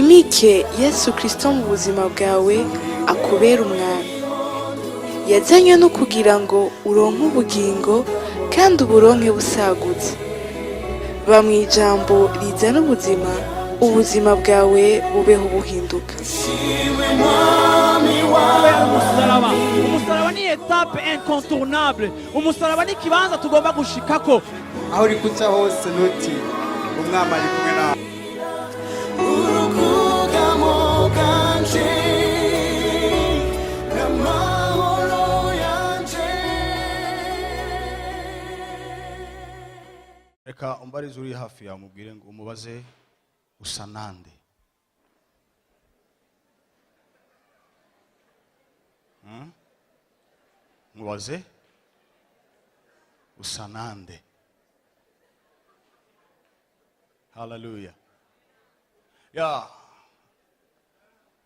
Wimike Yesu Kristo mu buzima bwawe, akubera umwami. Yazanywe no kugira ngo uronke ubugingo kandi uburonke busagutse. Ba mu ijambo rizana ubuzima, ubuzima bwawe bubeho buhinduka. Umusaraba, umusaraba ni étape incontournable. Umusaraba ni ikibanza tugomba gushikako. Aho uri kuca hose, ntutinye, Umwami ari kumwe nawe. Urukugamo bwanje n'amahoro yanje. Reka umbarize uri hafi yawe, umubwire ngo, umubaze: usa nande? Mubaze: usa nande? Haleluya! Ya,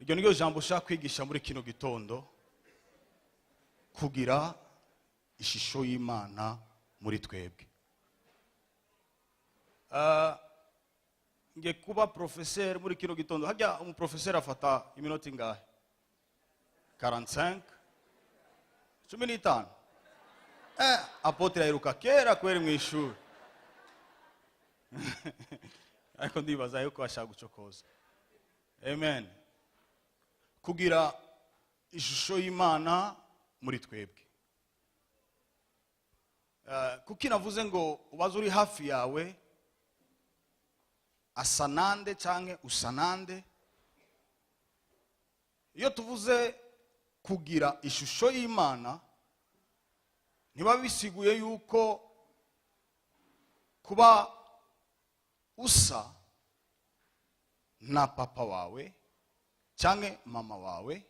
iryo niryo jambo ushaka kwigisha muri kino gitondo: kugira ishusho y'Imana muri twebwe. Nge kuba professeur muri kino gitondo. Hajya umuprofesseur afata iminota ingahe? 45, 15. Apôtre aheruka kera kweri mu ishuri, ariko ndibaza yuko ashaka gucokoza. Amen. Kugira ishusho y'Imana muri twebwe. Kuki navuze ngo ubaze uri hafi yawe asa nande canke usa nande? Iyo tuvuze kugira ishusho y'Imana, ntiba bisiguye yuko kuba usa na papa wawe canke mama wawe,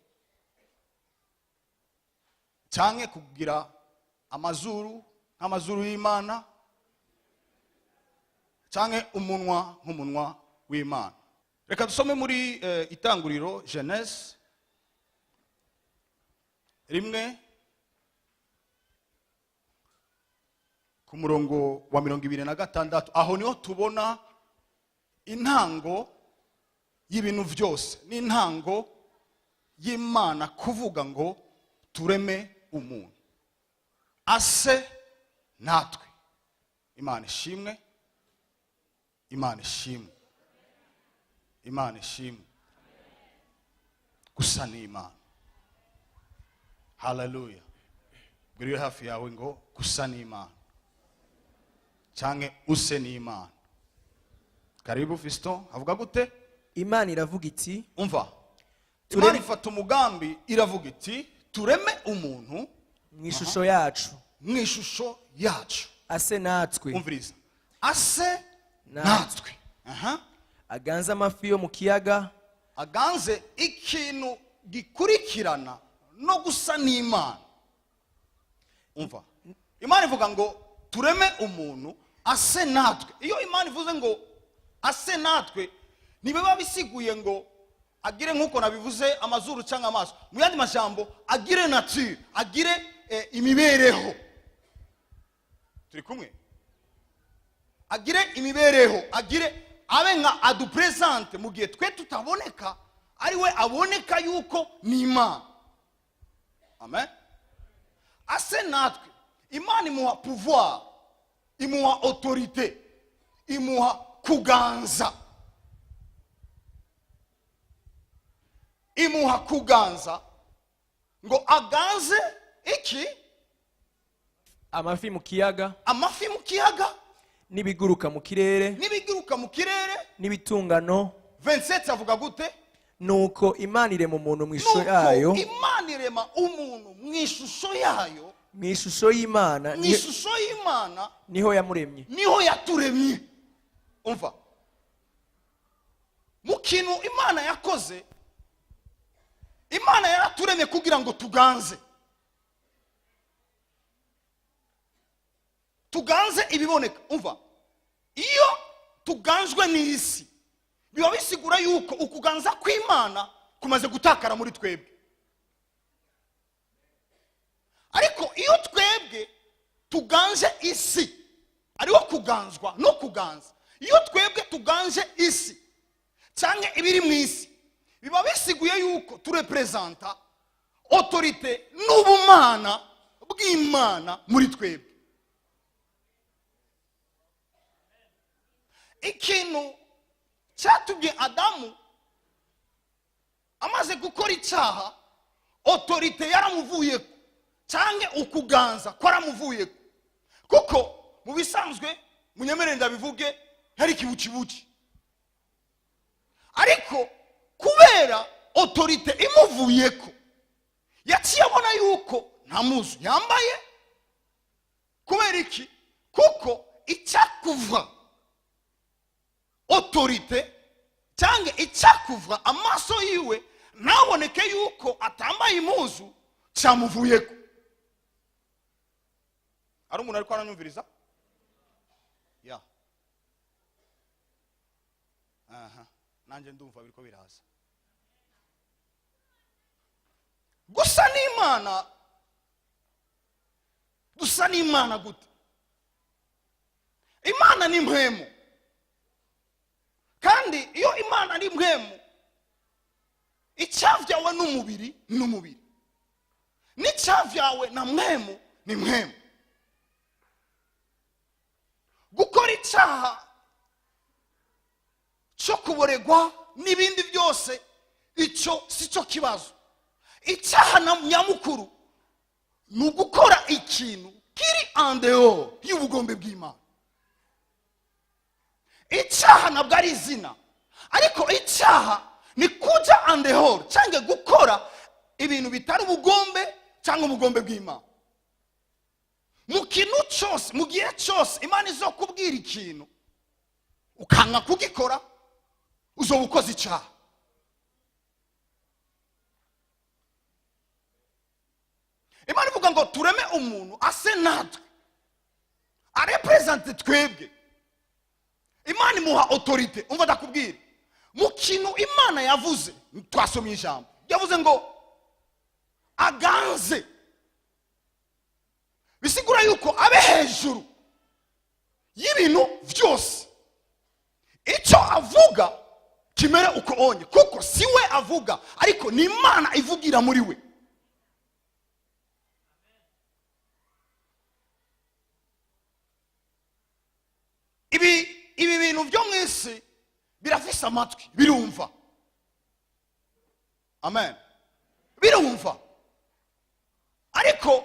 canke kugira amazuru nk'amazuru y'Imana, canke umunwa nk'umunwa w'Imana. Reka dusome muri Itanguriro, Genèse 1, ku murongo wa 26. Aho niho tubona intango y'ibintu byose n'intango y'Imana kuvuga ngo tureme umuntu ase natwe. Imana ishimwe, Imana ishimwe, Imana ishimwe! Gusa n'Imana. Haleluya! Bwira uri hafi yawe ngo gusa n'Imana canke use n'Imana. Karibu Fiston. Avuga gute? Imana iravuga iti: Umva. Imana ifata umugambi, iravuga iti: tureme umuntu mu ishusho yacu, mu ishusho yacu, ase natwe. Umviriza: ase natwe. Natwe. Aha. Aganze amafi yo mu kiyaga. Aganze. Ikintu gikurikirana no gusa n'Imana. Umva, Imana ivuga ngo tureme umuntu ase natwe. Iyo Imana ivuze ngo ase natwe, ntibiba bisiguye ngo agire, nk'uko nabivuze, amazuru cyangwa amaso. Mu yandi majambo, agire nature, agire imibereho. Turi kumwe? Agire imibereho, agire, abe nka adupresente mu gihe twe tutaboneka, ari we aboneka yuko ni Imana. Amen. Ase natwe. Imana imuha pouvoir, imuha autorité, imuha kuganza, imuha kuganza ngo aganze iki? Amafi mu kiyaga, amafi mu kiyaga, n'ibiguruka mu kirere, n'ibiguruka mu kirere, n'ibitungano. 27 avuga gute? Nuko Imana irema umuntu mu ishusho Nuko yayo, Imana irema umuntu mu ishusho yayo, mu ishusho y'Imana mu ishusho y'Imana niho yamuremye. Niho yaturemye. Umva, mu kintu Imana yakoze, Imana yaraturemye kugira ngo tuganze, tuganze ibiboneka. Umva, iyo tuganjwe n'isi, biba bisigura yuko ukuganza kw'Imana kumaze gutakara muri twebwe. Ariko iyo twebwe tuganje isi, ariho kuganzwa no kuganza, iyo twebwe tuganje isi Cyangwa ibiri mu isi, biba bisiguye yuko tureperezanta autorité n'ubumana bw'Imana muri twebwe. Ikintu cyatumye Adamu amaze gukora icyaha, autorité yaramuvuye, cyangwa ukuganza kwaramuvuye, kuko mu bisanzwe, munyemerere ndabivuge, yari ikibukibuki. Ariko kubera autorité imuvuyeko, yaciye abona yuko nta muzu yambaye. Kubera iki? Kuko icyakuva autorité cyangwa icyakuva amaso yiwe ntaboneke yuko atambaye impuzu cyamuvuyeko. Ari umuntu ariko aranyumviriza ya? Aha nanjye ndumva biriko biraza. Gusa n'Imana, dusa n'Imana gute? Imana ni mpwemu, kandi iyo Imana ari mpwemu, icyavyawe n'umubiri n'umubiri, n'icyavyawe na mpwemu ni mpwemu. Gukora icyaha cyo kuboregwa n'ibindi byose, icyo si cyo kibazo. Icyaha na nyamukuru ni ugukora ikintu kiri en dehors y'ubugombe bw'Imana. Icyaha ntabwo ari izina, ariko icyaha ni kujya en dehors cyangwa gukora ibintu bitari ubugombe cyangwa ubugombe bw'Imana. Mu kintu cyose, mu gihe cyose Imana izo kubwira ikintu ukanga kugikora, uzoba ukoze icyaha. Imana ivuga ngo tureme umuntu ase natwe, areperezante twebwe. Imana imuha autorité. Umva ndakubwira, mu kintu Imana yavuze, twasomye ijambo yavuze ngo aganze, bisigura yuko abe hejuru y'ibintu byose. Icyo avuga kimere uko onye, kuko si we avuga, ariko ni Imana ivugira muri we. Ibi bintu byo mu isi birafise amatwi, birumva, amen, birumva, ariko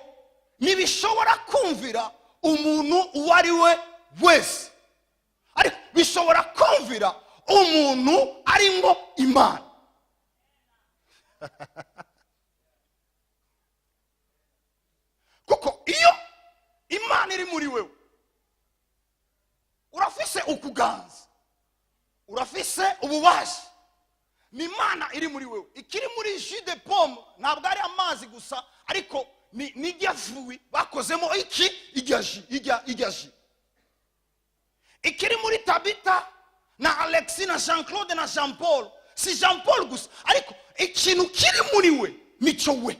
ntibishobora kumvira umuntu uwo ari we wese, ariko bishobora kumvira umuntu arimo Imana. Kuko iyo Imana iri muri wewe, urafise ukuganza, urafise ububasha. Ni Imana iri muri wewe. Ikiri muri jus de pomme ntabwo ari amazi gusa, ariko ni n'irya fruit bakozemo iki, irya jus, irya jus. Ikiri muri Tabita na Alexis na Jean Claude na Jean Paul, si Jean Paul gusa, ariko ikintu kiri muri we nicyo we.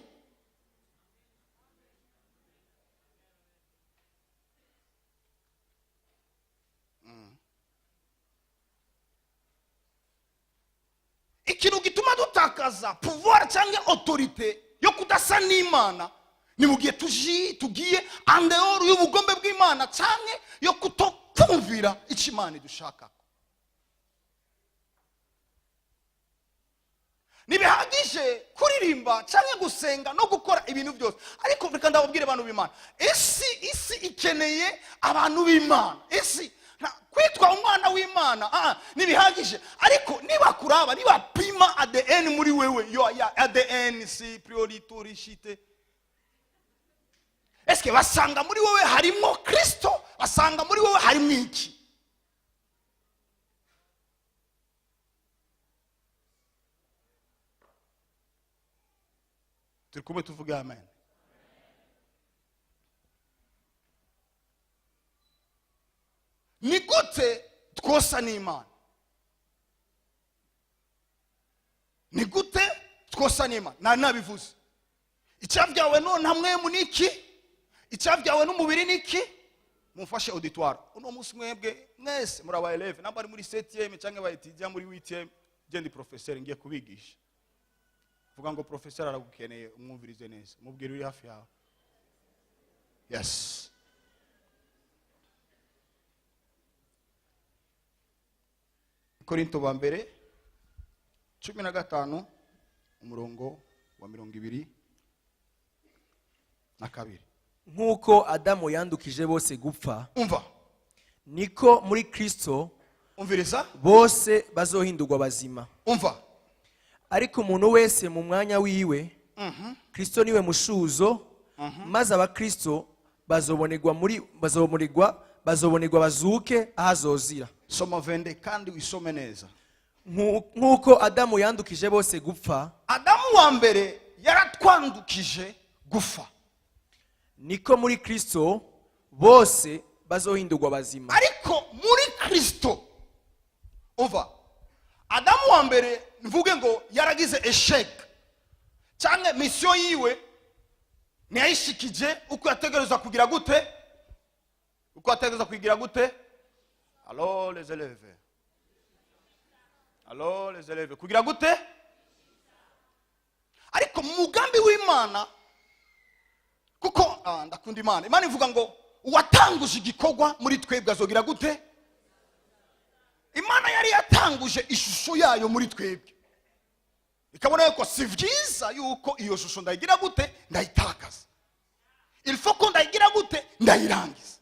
Ikintu gituma dutakaza pouvoir cyangwa autorité yo kudasa n'Imana ni mu gihe tugiye en dehors y'ubugombe bw'Imana cyangwa yo kutokumvira icyo Imana idushaka. Ntibihagije kuririmba cyangwa gusenga no gukora ibintu byose, ariko reka ndababwire, abantu b'Imana, isi ikeneye abantu b'Imana. Isi kwitwa umwana w'Imana ntibihagije, ariko niba kuraba, niba pima ADN muri wewe, yo ya ADN si priorité, eske basanga muri wewe harimo Kristo? Basanga muri wewe harimo iki? Turi kumwe? Tuvuge amen. Ni gute twosa n'Imana? Ni gute twosa n'Imana? Nari nabivuze. Icyabyawe none hamwe ni iki? Icyabyawe n'umubiri ni iki? Mumfashe, auditoire. Uno munsi mwebwe mwese muri aba élèves, namba ari muri 7e cyangwa aba étudiants muri 8e. Ndi professeur, ngiye kubigisha. Vuga ngo professeur aragukeneye, umwumvirize neza, umubwire uri hafi yawe. Yes, Korinto ba mbere 15, umurongo wa 22. Nk'uko Adamu yandukije bose gupfa, Umva. niko muri Kristo Umviriza. bose bazohindurwa bazima. Umva. Ariko umuntu wese mu mwanya wiwe: Kristo niwe mushuzo, maze abakristo bazobonerwa muri bazobonerwa bazuke aho azozira. Soma 22 kandi wisome neza. Nk'uko Adamu yandukije bose gupfa, Adamu wa mbere yaratwandukije gufa, niko muri Kristo bose bazohindurwa bazima. Ariko muri Kristo, umva, Adamu wa mbere mvuge ngo yaragize échec, cyangwa mission yiwe ntiyayishikije uko yategereza kugira gute, uko yategereza kugira gute. Allô les élèves, allô les élèves, kugira gute? Ariko mu mugambi w'Imana, kuko ndakunda Imana, Imana ivuga ngo uwatanguje igikorwa muri twebwe azogira gute? Imana yari yatanguje ishusho yayo muri twebwe, ikabona yuko si byiza yuko iyo shusho ndayigira gute, ndayitakaza. Il faut ko ndayigira gute, ndayirangiza.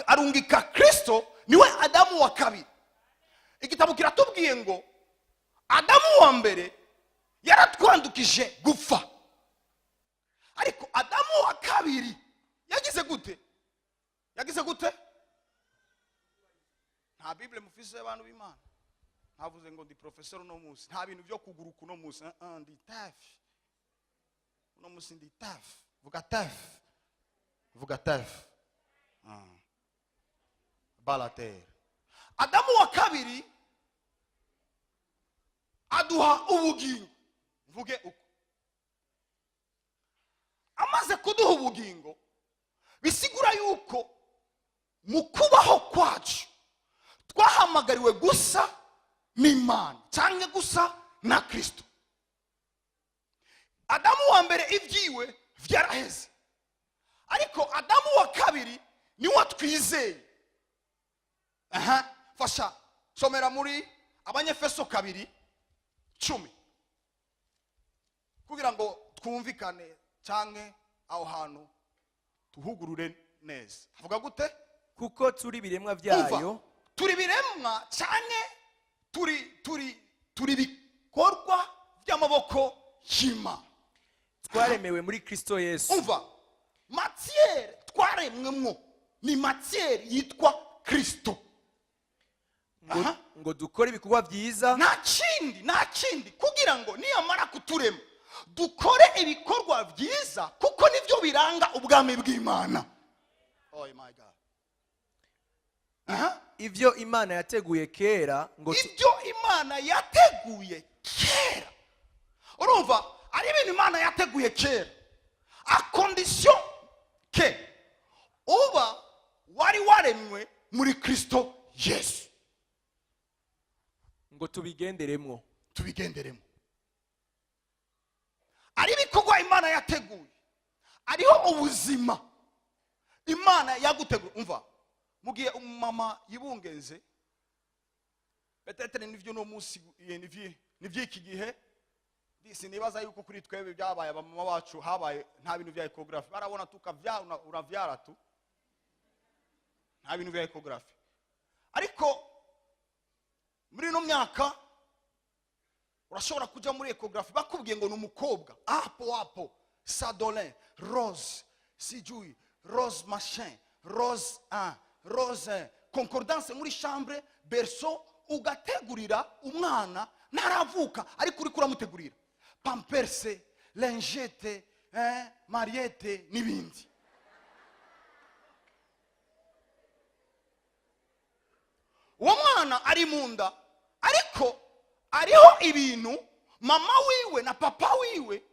Arungika Kristo, niwe Adamu wa kabiri. Igitabo kiratubwiye ngo Adamu wa mbere yaratwandukije gupfa, ariko Adamu wa kabiri yagize gute? Yagize gute? Nta Bible mufise, abantu b'Imana? Ntavuze ngo ndi professeur uno munsi, nta bintu byo kuguruka uno munsi. Ah, ah, ndi tafi uno munsi, ndi tafi. Vuga tafi, vuga tafi. Ah. Balatere. Adamu wa kabiri aduha ubugingo. Mvuge uko: amaze kuduha ubugingo, bisigura yuko mu kubaho kwacu twahamagariwe gusa n'Imana cyangwa gusa na Kristo. Adamu wa mbere ibyiwe byaraheze, ariko Adamu wa kabiri niwe twizeye. Aha fasha, somera muri Abanyefeso 2:10, kugira ngo twumvikane cyangwa aho hantu tuhugurure neza. Havuga gute? Kuko turi ibiremwa Umva, byayo, turi biremwa cyane, turi ibikorwa by'amaboko y'Imana, twaremewe muri Kristo Yesu, Umva, matière twaremwemwo ni matière yitwa Kristo. ngo, Aha. ngo dukore ibikorwa byiza, Nta kindi, nta kindi, kugira ngo niyamara kuturema dukore ibikorwa byiza, kuko nibyo biranga ubwami bw'Imana. Oh my God. Aha. ibyo Imana yateguye kera ngo Ibyo Imana yateguye kera. Urumva, ari ibintu Imana yateguye kera, à condition que uba wari waremwe muri Kristo Yesu, ngo tubigenderemwo. Tubigenderemo. Ari ibikorwa Imana yateguye, ariho ubuzima Imana yaguteguye. Umva, mu gihe umumama yibungenze, peut-être nivyo uno munsi, nivy'iki gihe, sinibaza yuko kuri twebwe byabaye. Abamama bacu habaye nta bintu bya échographie, barabona tukavyara, uravyara tu, nta bintu bya échographie. Ariko muri ino myaka urashobora kujya muri échographie, bakubwiye ngo ni umukobwa, apo apo sadolin, rose sijui, rose machin, rose 1, rose 1, concordance muri chambre, berceau, ugategurira umwana ntaravuka, ariko uriko uramutegurira pampers, lingette, mariette n'ibindi. Uwo mwana ari mu nda, ariko ariho ibintu mama wiwe na papa wiwe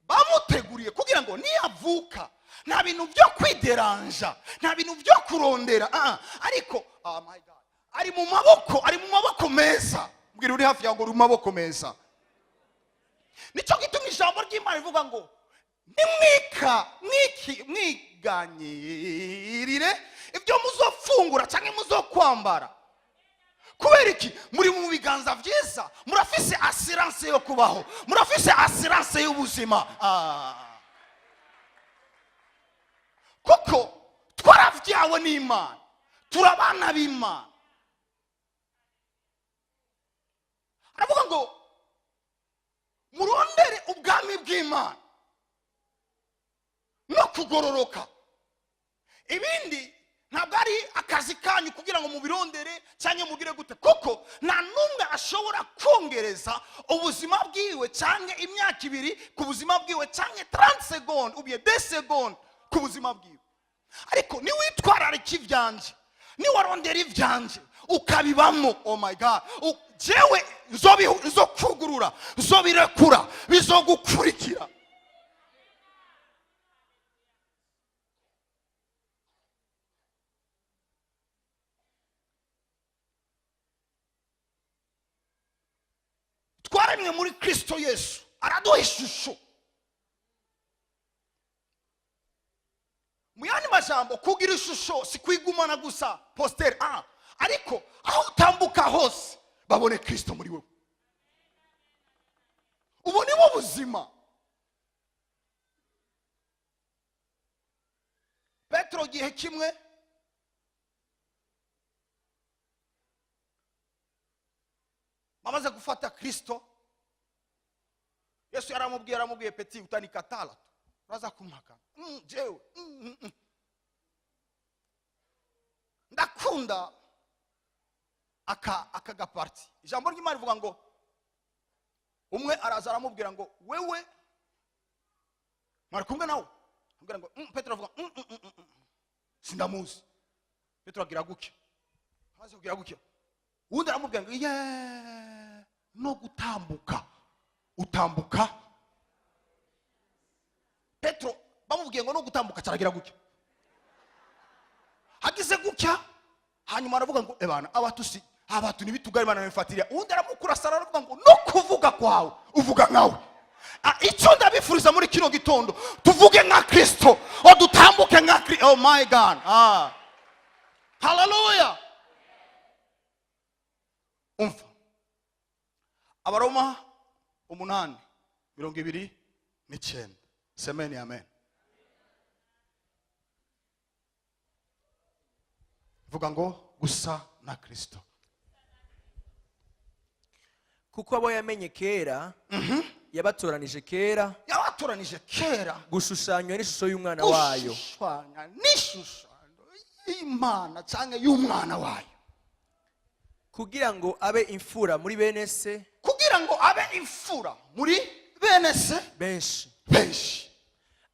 bamuteguriye kugira ngo niyavuka nta bintu byo kwideranja, nta bintu byo kurondera. Ah, ah. Ariko, oh my God, Ari mu maboko meza. Mbwira uri hafi yawe ngo uri mu maboko meza. Nicyo gituma ijambo ry'Imana rivuga ngo nimwika mwiki mwiganyirire ibyo muzofungura cyangwa muzokwambara. Kubera iki? Muri mu biganza byiza, murafise assurance yo kubaho, murafise assurance y'ubuzima. Kuko twarabyawe n'Imana, turabana b'Imana. Aravuga ngo murondere ubwami bw'Imana no kugororoka, ibindi ntabwo ari akazi kanyu kugira ngo mubirondere cyangwa mugire gute, kuko nta n'umwe ashobora kongereza ubuzima bwiwe cyangwa imyaka 2 ku buzima bwiwe, cyangwa 30 secondes ou bien 2 secondes ku buzima bwiwe. Ariko niwitwararika ibyanjye, niwarondera ibyanjye ukabibamo, oh my God, jewe nzokugurura, nzobirekura, bizogukurikira. Twaremwe muri Kristo Yesu, araduha ishusho. Mu yandi majambo, kugira ishusho si kwigumana gusa postere, ariko aho utambuka hose babone Kristo muri wowe. Ubu ni bo buzima. Petero igihe kimwe bamaze gufata Kristo, Yesu yaramubwiye: "Petit, utanikatala tu, uraza kumpakana." Jewe Ndakunda aka gaparti. Ijambo ry'Imana rivuga ngo umwe araza aramubwira ngo: "Wewe mwari kumwe nawe." Amubwira ngo Petero avuga: Sindamuzi." Petero agira gutya, amaze kugira gutya, uwundi aramubwira ngo: "Ye, no gutambuka utambuka." Petero bamubwiye ngo no gutambuka, cyaragira gutya, hagize gutya, hanyuma aravuga ngo: "Ebana, abatusi abatu ntibitugare banabifatira." Uwundi aramukura sara, aravuga ngo: "No kuvuga kwawe uvuga nkawe." Icyo ndabifuriza muri kino gitondo, tuvuge nka Kristo, o dutambuke nka Kristo. Oh my God. Haleluya. Umva Abaroma 8:29. Semeni amen. Vuga ngo gusa na Kristo. Kuko abo yamenye kera, yabatoranije kera Yabatoranije kera gushushanywa n'ishusho y'umwana wayo, gushushanya n'ishusho y'Imana cyangwa y'umwana wayo, kugira ngo abe imfura muri bene se kugira ngo abe imfura muri bene se benshi. Benshi.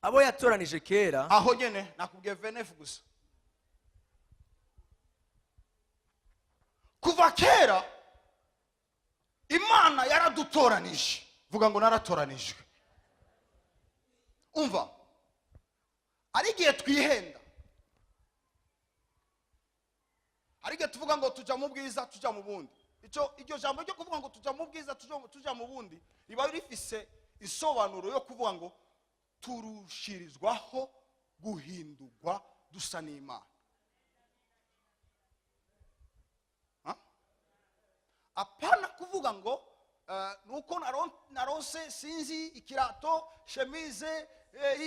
Abo yatoranije kera, Aho nyene nakubwiye 29 gusa. Kuva kera Imana yaradutoranije. Vuga ngo naratoranijwe. Umva, ari igihe twihenda, hari igihe tuvuga ngo tujya mu bwiza, tujya mu bundi. Icyo iryo jambo ryo kuvuga ngo tujya mu bwiza, tujya mu bundi, riba rifise isobanuro yo kuvuga ngo turushirizwaho guhindurwa dusa n'Imana. Ha? Apana kuvuga ngo nuko naronse sinzi ikirato, chemise,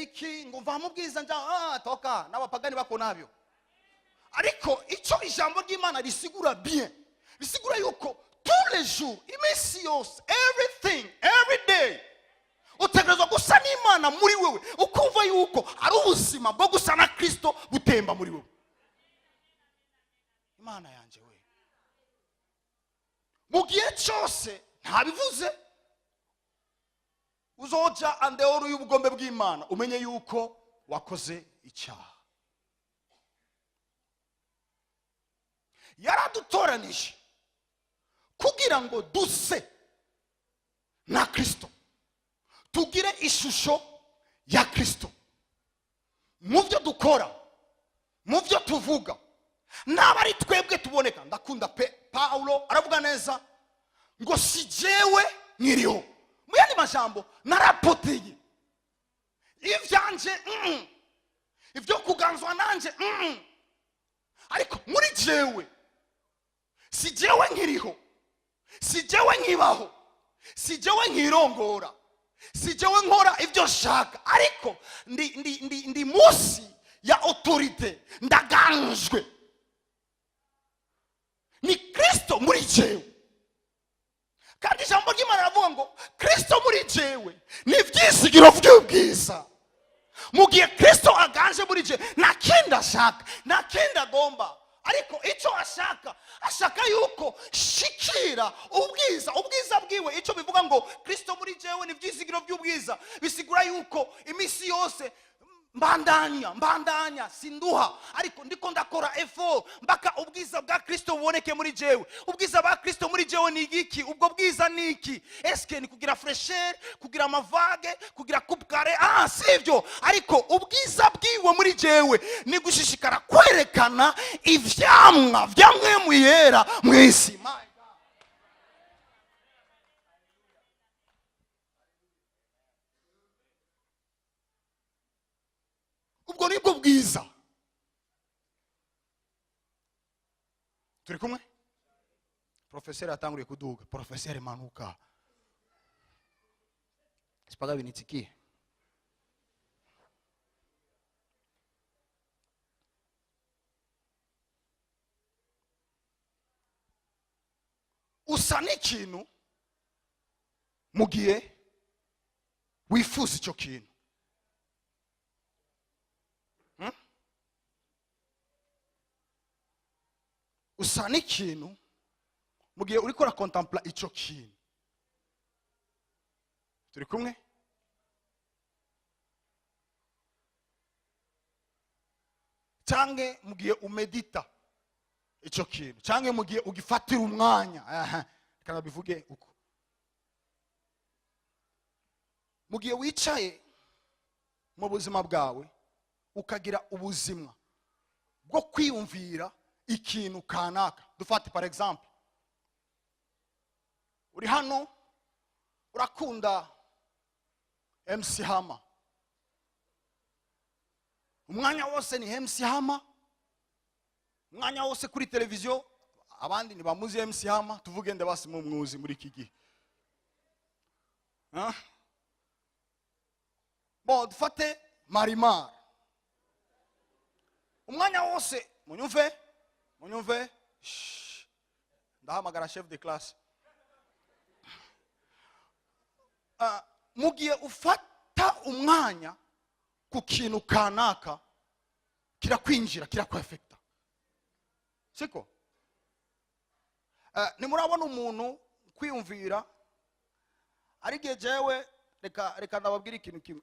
iki, ngo mva mu bwiza nja toka n'abapagani bako nabyo. Ariko icyo ijambo ry'Imana risigura bien, risigura yuko tous les jours, iminsi yose, everything, every day, utegerezwa gusa n'Imana muri wewe, ukumva yuko ari ubuzima bwo gusa na Kristo butemba muri wewe. Imana yanjye we, mu gihe cyose ntabivuze uzoja en dehors y'ubugombe bw'Imana, umenye yuko wakoze icyaha. Yaradutoranije kugira ngo duse na Kristo, tugire ishusho ya Kristo mu byo dukora, mu byo tuvuga. Naba ari twebwe tuboneka. Ndakunda pe Paulo aravuga neza ngo: "Si jewe nkiriho." Mu yandi majambo, narapoteye ivyanje, Ibyo kuganzwa nanje, Ariko muri jewe, si jewe nkiriho, si jewe nkibaho, si jewe nkirongora, si jewe nkora ibyo nshaka, ariko ndi munsi ya autorité, ndaganjwe ni Kristo muri jewe. Kandi ijambo ry'Imana riravuga ngo Kristo muri jewe ni ibyizigiro by'ubwiza. Mu gihe Kristo aganje muri jewe, nta kindi ashaka, nta kindi agomba, ariko icyo ashaka, ashaka yuko shikira ubwiza, ubwiza bwiwe. Icyo bivuga ngo Kristo muri jewe ni ibyizigiro by'ubwiza, bisigura yuko iminsi yose mbandanya, mbandanya, sinduha, ariko ndiko ndakora effort mpaka ubwiza bwa Kristo buboneke muri jewe. Ubwiza bwa Kristo muri jewe ni igiki? Ubwo bwiza ni iki? Eske ni kugira fraîcheur, kugira ama vagues, kugira coupe carrée? Ah, sivyo. Ariko ubwiza bwiwe muri jewe ni gushishikara kwerekana ivyamwa vya Mpwemu Yera mw'isi. My God. Ubwo nibwo bwiza. Turi kumwe? Profeseri atanguriye kuduga. Profeseri, manuka sipaga binitsikiye. Usa n'ikintu mu gihe wifuza icyo kintu. Usa n'ikintu mu gihe uriko urakontempla icyo kintu. Turi kumwe? Cyangwa mu gihe umedita icyo kintu, cyangwa mu gihe ugifatira umwanya. Aha, reka nabivuge uko: mu gihe wicaye mu buzima bwawe, ukagira ubuzima bwo kwiyumvira ikintu kanaka. Dufate par exemple, uri hano urakunda MC Hama, umwanya wose ni MC Hama, umwanya wose kuri televiziyo. Abandi ntibamuzi MC Hama, tuvuge ndabasi mumwuzi muri iki gihe. Ah? Bon, dufate Marimar, umwanya wose. Munyumve, munyumve. Shh. Ndahamagara chef de classe. Ah, mu gihe ufata umwanya ku kintu kanaka, kirakwinjira, kirakwefekita, siko? Nimurabona umuntu kwiyumvira ari igihe jewe, reka ndababwira ikintu kimwe,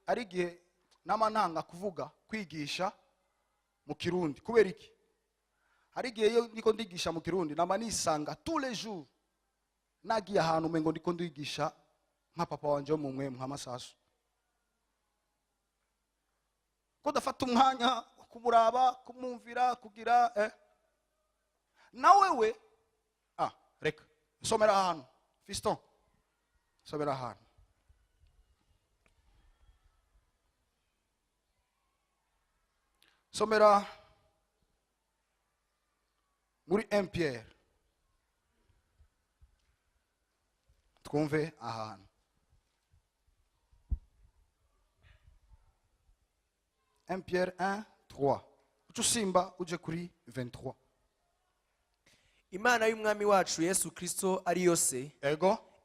ari igihe nama ntanga kuvuga, kwigisha mu Kirundi. Kubera iki? Hari igihe iyo ndiko ndigisha mu Kirundi, nama nisanga tous les jours nagiye ahantu umengo ndiko ndigisha nka papa wanje wo mu mwe nka Masasu, ko ndafata umwanya wo kumuraba, kumwumvira, kugira na wewe. Ah, reka nsomera ahantu, fiston, nsomera ahantu. Somera muri 1 Pierre, twumve ahantu. 1 Pierre 1 3, uca usimba uje kuri 23. Imana y'Umwami wacu Yesu Kristo ari yose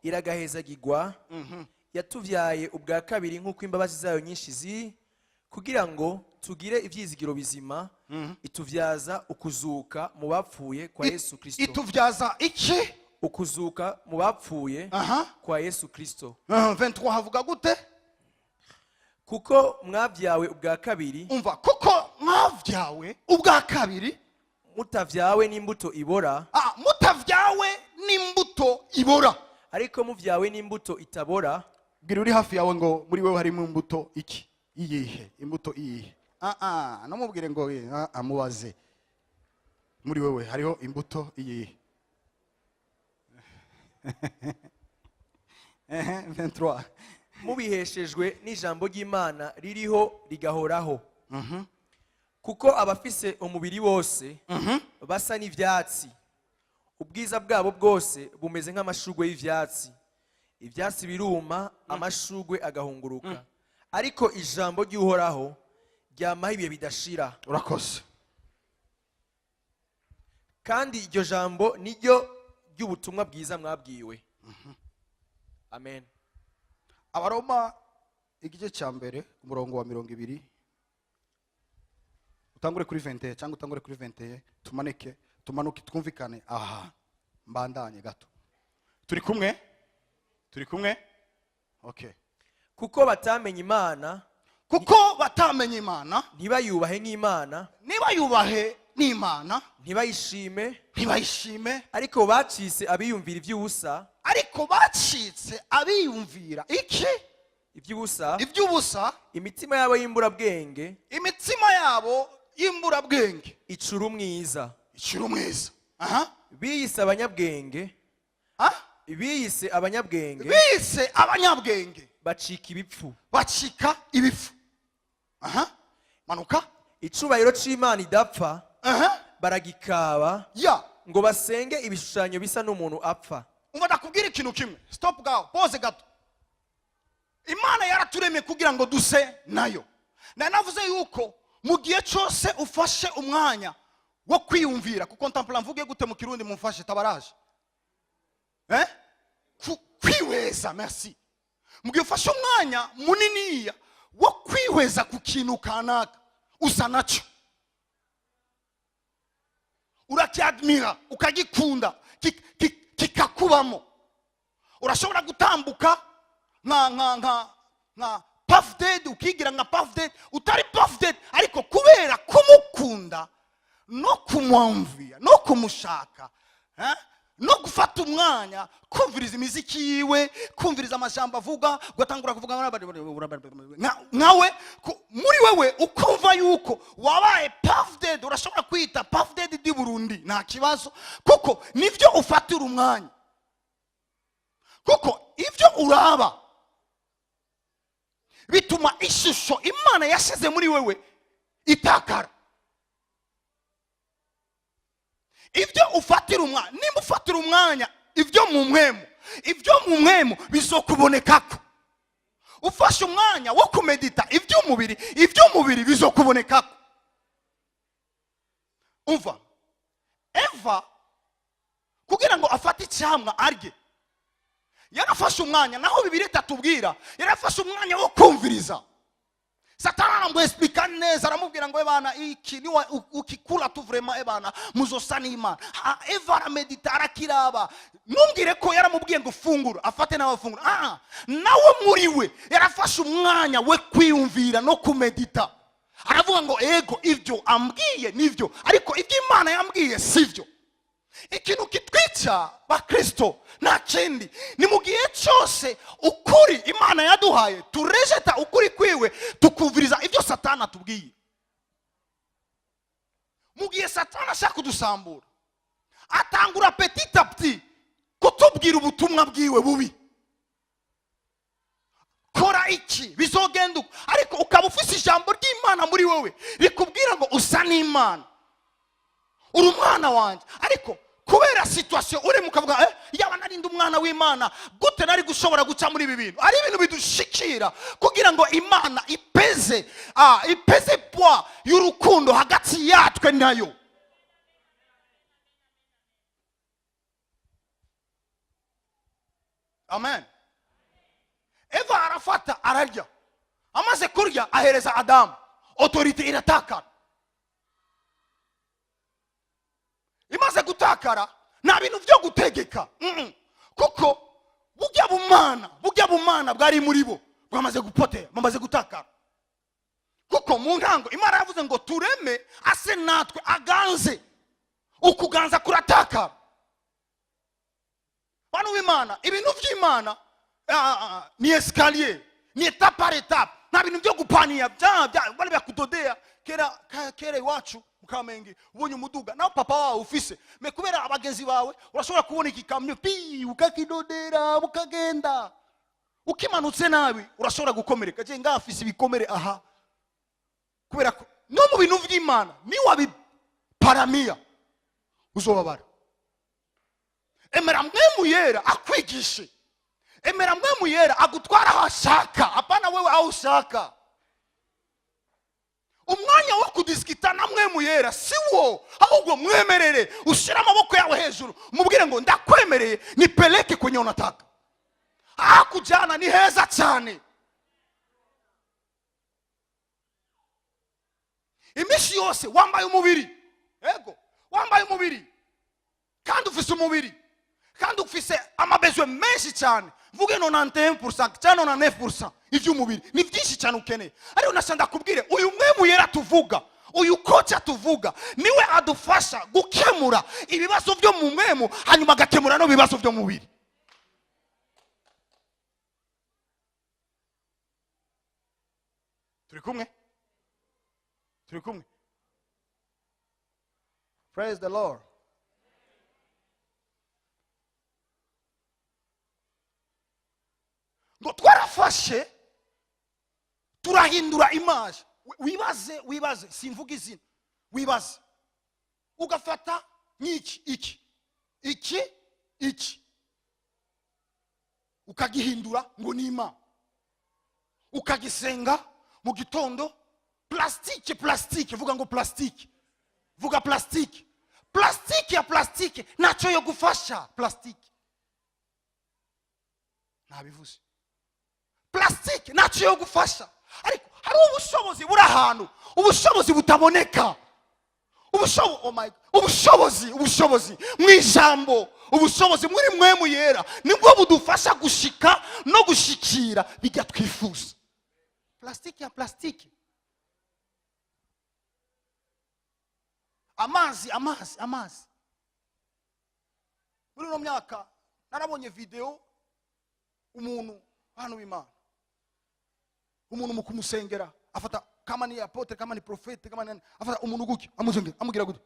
iragahezagirwa, yatubyaye ubwa kabiri nk'uko imbabazi zayo nyinshi ziri, kugira ngo tugire ibyizigiro bizima, itubyaza ukuzuka mu bapfuye kwa Yesu Kristo. Itubyaza iki? Ukuzuka mu bapfuye kwa Yesu Kristo. 23 havuga gute? Kuko mwabyawe ubwa kabiri, Umva, kuko mwabyawe ubwa kabiri, mutavyawe n'imbuto ibora, ah, mutavyawe n'imbuto ibora, ariko muvyawe n'imbuto itabora. Bwira uri hafi yawe ngo: "Muri wewe harimo imbuto iki? Iyihe imbuto? Iyihe?" Ah ah, namubwire ngo ah, amubaze. Muri wewe hariho imbuto iyi? Ehe, 23. Mubiheshejwe n'ijambo ry'Imana ririho rigahoraho. Kuko abafise umubiri wose basa n'ivyatsi, ubwiza bwabo bwose bumeze nk'amashugwe y'ivyatsi. Ivyatsi biruma, amashugwe agahunguruka, ariko ijambo ry'Uhoraho ryamaho ibihe bidashira. Urakoze. Kandi iryo jambo niryo ry'ubutumwa bwiza mwabwiwe. Amen. Abaroma igice cya mbere, umurongo wa 20, utangure kuri 21 cyangwa utangure kuri 21, tumanike, tumanuke, twumvikane aha. Mbandanye gato. Turi kumwe, turi kumwe, okay. Kuko batamenye Imana, Kuko batamenye Imana, ntibayubahe nk'Imana, ntibayubahe n'Imana, ntibayishime, ntibayishime, ariko bacitse abiyumvira iby'ubusa, ariko bacitse abiyumvira iki? Iby'ubusa. Iby'ubusa. Imitima yabo y'imburabwenge Imitima yabo y'imburabwenge icura umwiza. Icura umwiza, aha. Biyise abanyabwenge, Ah? biyise abanyabwenge, Bise abanyabwenge, bacika ibipfu. Bacika ibifu. Aha, manuka. Icubahiro c'Imana idapfa baragikaba ngo basenge ibishushanyo bisa n'umuntu apfa. Umva, ndakubwira ikintu kimwe. Stop gaho, pause gato. Imana yaraturemye kugira ngo duse nayo. Nanavuze yuko mu gihe cyose ufashe umwanya wo kwiyumvira, kuko ntampula, mvuge gute mu Kirundi? Mumfashe, tabaraje, eh? Kwihweza, merci. Mu gihe ufashe umwanya muniniya wo kwihweza ku kintu kanaka, usa nacyo, uracyadmira, ukagikunda, kikakubamo. Urashobora gutambuka nka Puff Daddy, ukigira nka Puff Daddy, utari Puff Daddy, ariko kubera kumukunda no kumwumvira no kumushaka, eh? No gufata umwanya kumviriza imiziki yiwe, kumviriza amajambo avuga, ugatangura kuvuga nkawe. Muri wewe ukumva yuko wabaye Puff Daddy. Urashobora kwita Puff Daddy di Burundi, nta kibazo, kuko nibyo ufatira umwanya, kuko ibyo uraba bituma ishusho Imana yashyize muri wewe itakara. Ibyo ufatira umwanya, nimba ufatira umwanya ibyo mu mwemu, ibyo mu mwemu bizokubonekako. Ufashe umwanya wo kumedita iby'umubiri, iby'umubiri bizokubonekako. Umva, Eva kugira ngo afate icyamwa arye, yarafashe umwanya, naho Bibiri itatubwira, yarafashe umwanya wo kumviriza Satani. Aramwesipika neza, aramubwira ngo: "Ebana, iki niwa ukikula tu, vraiment, ebana, muzosa n'Imana." Eva aramedita, arakiraba. Ntumbwire ko yaramubwiye ngo fungura, afate nawe afungura. Ah, nawe muri we yarafashe umwanya we kwiyumvira no kumedita, aravuga ngo: "Ego, ibyo ambwiye nibyo, ariko ibyo Imana yambwiye sibyo." Ikintu kitwica bakristo nta kindi, ni mu gihe cyose ukuri Imana yaduhaye turejeta ukuri kwiwe, tukumviriza ibyo Satani atubwiye. Mu gihe Satani ashaka kudusambura, atangura petit à petit kutubwira ubutumwa bwiwe bubi: "Kora iki, bizogenda uko." Ariko ukaba ufise ijambo ry'Imana muri wowe rikubwira ngo: "Usa n'Imana, uri umwana wanjye." Ariko kubera situation urimo, ukavuga: "Eh, yaba narindi umwana w'Imana, gute nari gushobora guca muri ibi bintu?" Ari ibintu bidushikira kugira ngo Imana ipeze poids y'urukundo hagati yatwe nayo. Amen. Eva arafata, ararya. Amaze kurya, ahereza Adamu. Autorité iratakara. Imaze gutakara, nta bintu byo gutegeka. Kuko burya bumana bwari muri bo bwamaze gupotea, bwamaze gutakara. Kuko mu ntango Imana yavuze ngo: "Tureme ase natwe, aganze." Ukuganza kuratakara. Bantu b'Imana, ibintu by'Imana ni escalier, ni étape par étape. Nta bintu byo gupaniya bya bari bakudodea kera. Kera iwacu Mu Kamenge ubonye umuduga, nawe papa wawe ufise, mais kubera abagenzi bawe urashobora kubona igikamyo pi ukakidodera, ukagenda ukimanutse nabi, urashobora gukomereka. Je ngafise ibikomere aha kubera ko no mu bintu by'Imana niwabiparamiya uzobabara. Emera Mpwemu Yera akwigishe, emera Mpwemu Yera agutwara aho ashaka, apana wewe aho ushaka. Umwanya wo kudisikita na Mpwemu Yera si wo, ahubwo mwemerere ushyire amaboko yawe hejuru, mubwire ngo: "Ndakwemereye, nipeleke kwenye unataka." Ahakujyana ni heza cyane. Iminsi yose wambaye umubiri, ego, wambaye umubiri, kandi ufise umubiri, kandi ufise ama besoins menshi cyane. Mvuge 91% cyangwa 99% iby'umubiri ni byinshi cyane ukeneye. Ariko nashaka ndakubwire, uyu Mpwemu Yera tuvuga, uyu coach tuvuga, niwe adufasha gukemura ibibazo byo mu mpwemu, hanyuma agakemura no bibazo byo mu mubiri. Turi kumwe, turi kumwe. Praise the Lord. Ngo twarafashe turahindura image. Wibaze, wibaze, simvuga izina, wibaze ugafata nk'iki, iki, iki, iki, ukagihindura ngo ni Imana, ukagisenga mu gitondo. Plastique, plastique, vuga ngo plastique, vuga plastique, plastique ya plastique ntacyo yo gufasha. Plastique ntabivuze, plastique ntacyo yo gufasha. Ariko hari ubushobozi buri ahantu, ubushobozi butaboneka, oh my God, ubushobozi, ubushobozi mu ijambo, ubushobozi muri Mpwemu Yera nibwo budufasha gushika no gushikira bijya twifuza. Plastique ya plastique, amazi, amazi, amazi. Muri ino myaka narabonye video, umuntu, hano w'Imana, umuntu mu kumusengera afata, kama ni apôtre, kama ni prophète, kama ni, afata umuntu gutya, amusengera, amubwira gutya.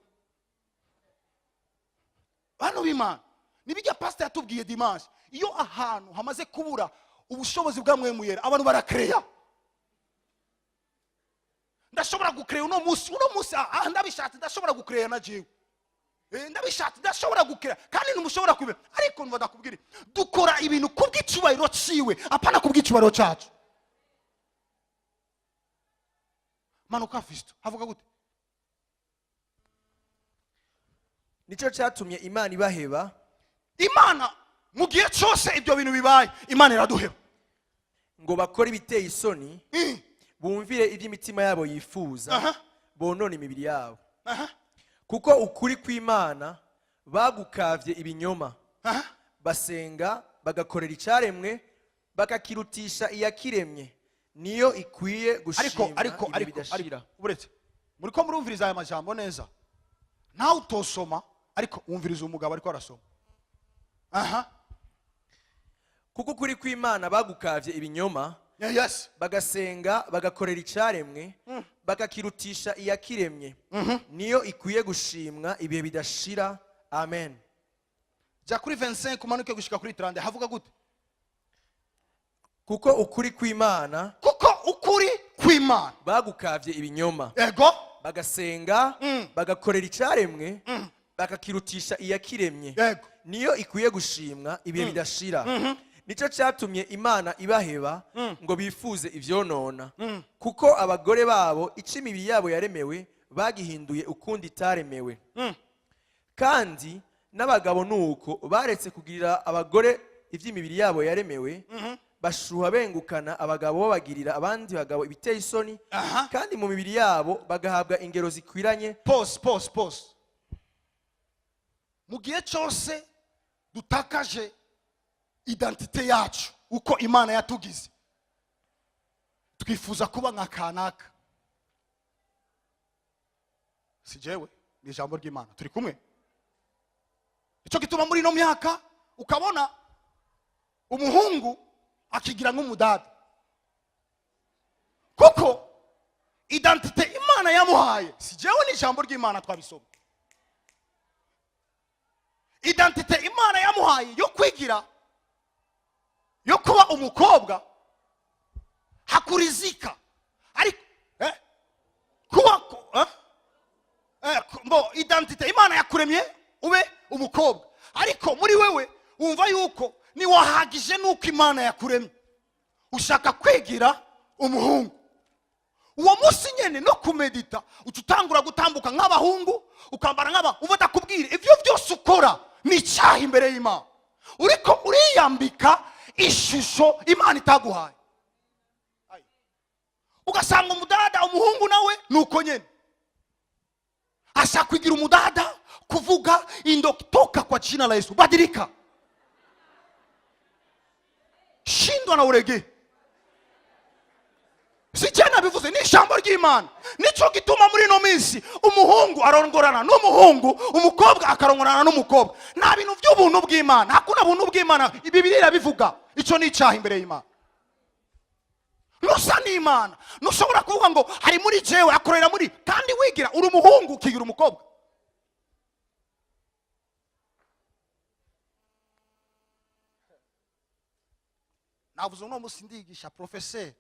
Hano w'Imana, nibijya pastor yatubwiye dimanche, iyo ahantu hamaze kubura ubushobozi bwa Mpwemu Yera, abantu barakereya. Ndashobora gukereya uno munsi, uno munsi, ah, ndabishatse ndashobora gukereya na jewe. Ndabishatse ndashobora gukereya, kandi ntimushobora kubimenya. Ariko numva ndakubwira, dukora ibintu kubw'icyubahiro ciwe, apana kubw'icyubahiro cyacu. Manuka Fisito, havuga gute? Nicyo cyatumye Imana ibaheba. Imana, mu gihe cyose ibyo bintu bibaye, Imana iraduheba. Ngo bakore ibiteye isoni, bumvire iby'imitima yabo yifuza, bonone imibiri yabo. Kuko ukuri kw'Imana bagukavye ibinyoma, basenga bagakorera icyaremwe, bakakirutisha iyakiremye, niyo ikwiye Ariko gushimwa ariko ibihe ariko bidashira. Ariko uretse muri ko murumviriza aya majambo neza, nawe utosoma, ariko wumviriza umugabo ariko arasoma aha. Kuko ukuri kw'Imana bagukavye ibinyoma, bagasenga bagakorera icyaremwe, bakakirutisha iyakiremye, niyo ikwiye gushimwa ibihe bidashira. Amen. Jya kuri 25 umanuke gushika kuri 30, havuga gute? Kuko ukuri kw'Imana Kuko ukuri kw'Imana bagukavye ibinyoma, bagasenga bagakorera icyaremwe, bakakirutisha iyakiremye, niyo ikwiye gushimwa ibihe bidashira. Nicyo cyatumye Imana ibaheba ngo bifuze ivyonona, kuko abagore babo icyo imibiri yabo yaremewe bagihinduye ukundi itaremewe. Kandi n'abagabo nuko baretse kugirira abagore iby'imibiri yabo yaremewe, bashuha bengukana abagabo, babagirira abandi bagabo ibiteye isoni, kandi mu mibiri yabo bagahabwa ingero zikwiranye. Pause, pause, pause. Mu gihe cyose dutakaje identité yacu uko Imana yatugize, twifuza kuba nka kanaka. Si jewe, ni ijambo ry'Imana. Turi kumwe? Nicyo gituma muri ino myaka ukabona umuhungu akigira nk'umudada, kuko identité Imana Yamuhaye, si jewe, ni ijambo ry'Imana twabisoma, identité Imana yamuhaye yo kwigira, yo kuba umukobwa, hakurizika. Ariko kuba mbo identité Imana yakuremye ube umukobwa, ariko muri wewe wumva yuko niwahagije nuko Imana yakuremye, ushaka kwigira umuhungu. Uwo munsi nyene no kumedita, uca utangura gutambuka nk'abahungu, ukambara nk'aba. Uba ndakubwira, ibyo byose ukora ni icyaha imbere y'Imana. Uriko uriyambika ishusho Imana itaguhaye. Ayi. Ugasanga umudada, umuhungu nawe ni uko nyene, ashaka kugira umudada, kuvuga indo. Toka kwa jina la Yesu, badilika, shindwa na urege. Si jye nabivuze, ni ijambo ry'Imana. Nicyo gituma muri ino minsi umuhungu arongorana n'umuhungu, umukobwa akarongorana n'umukobwa. Nta bintu by'ubuntu bw'Imana, hakuna buntu bw'Imana. Bibiliya irabivuga, icyo ni icyaha imbere y'Imana. Nusa n'Imana, ntushobora kuvuga ngo hari muri jewe, akorera muri, kandi wigira uri umuhungu ukigira umukobwa. Navuze uno munsi ndigisha professeur.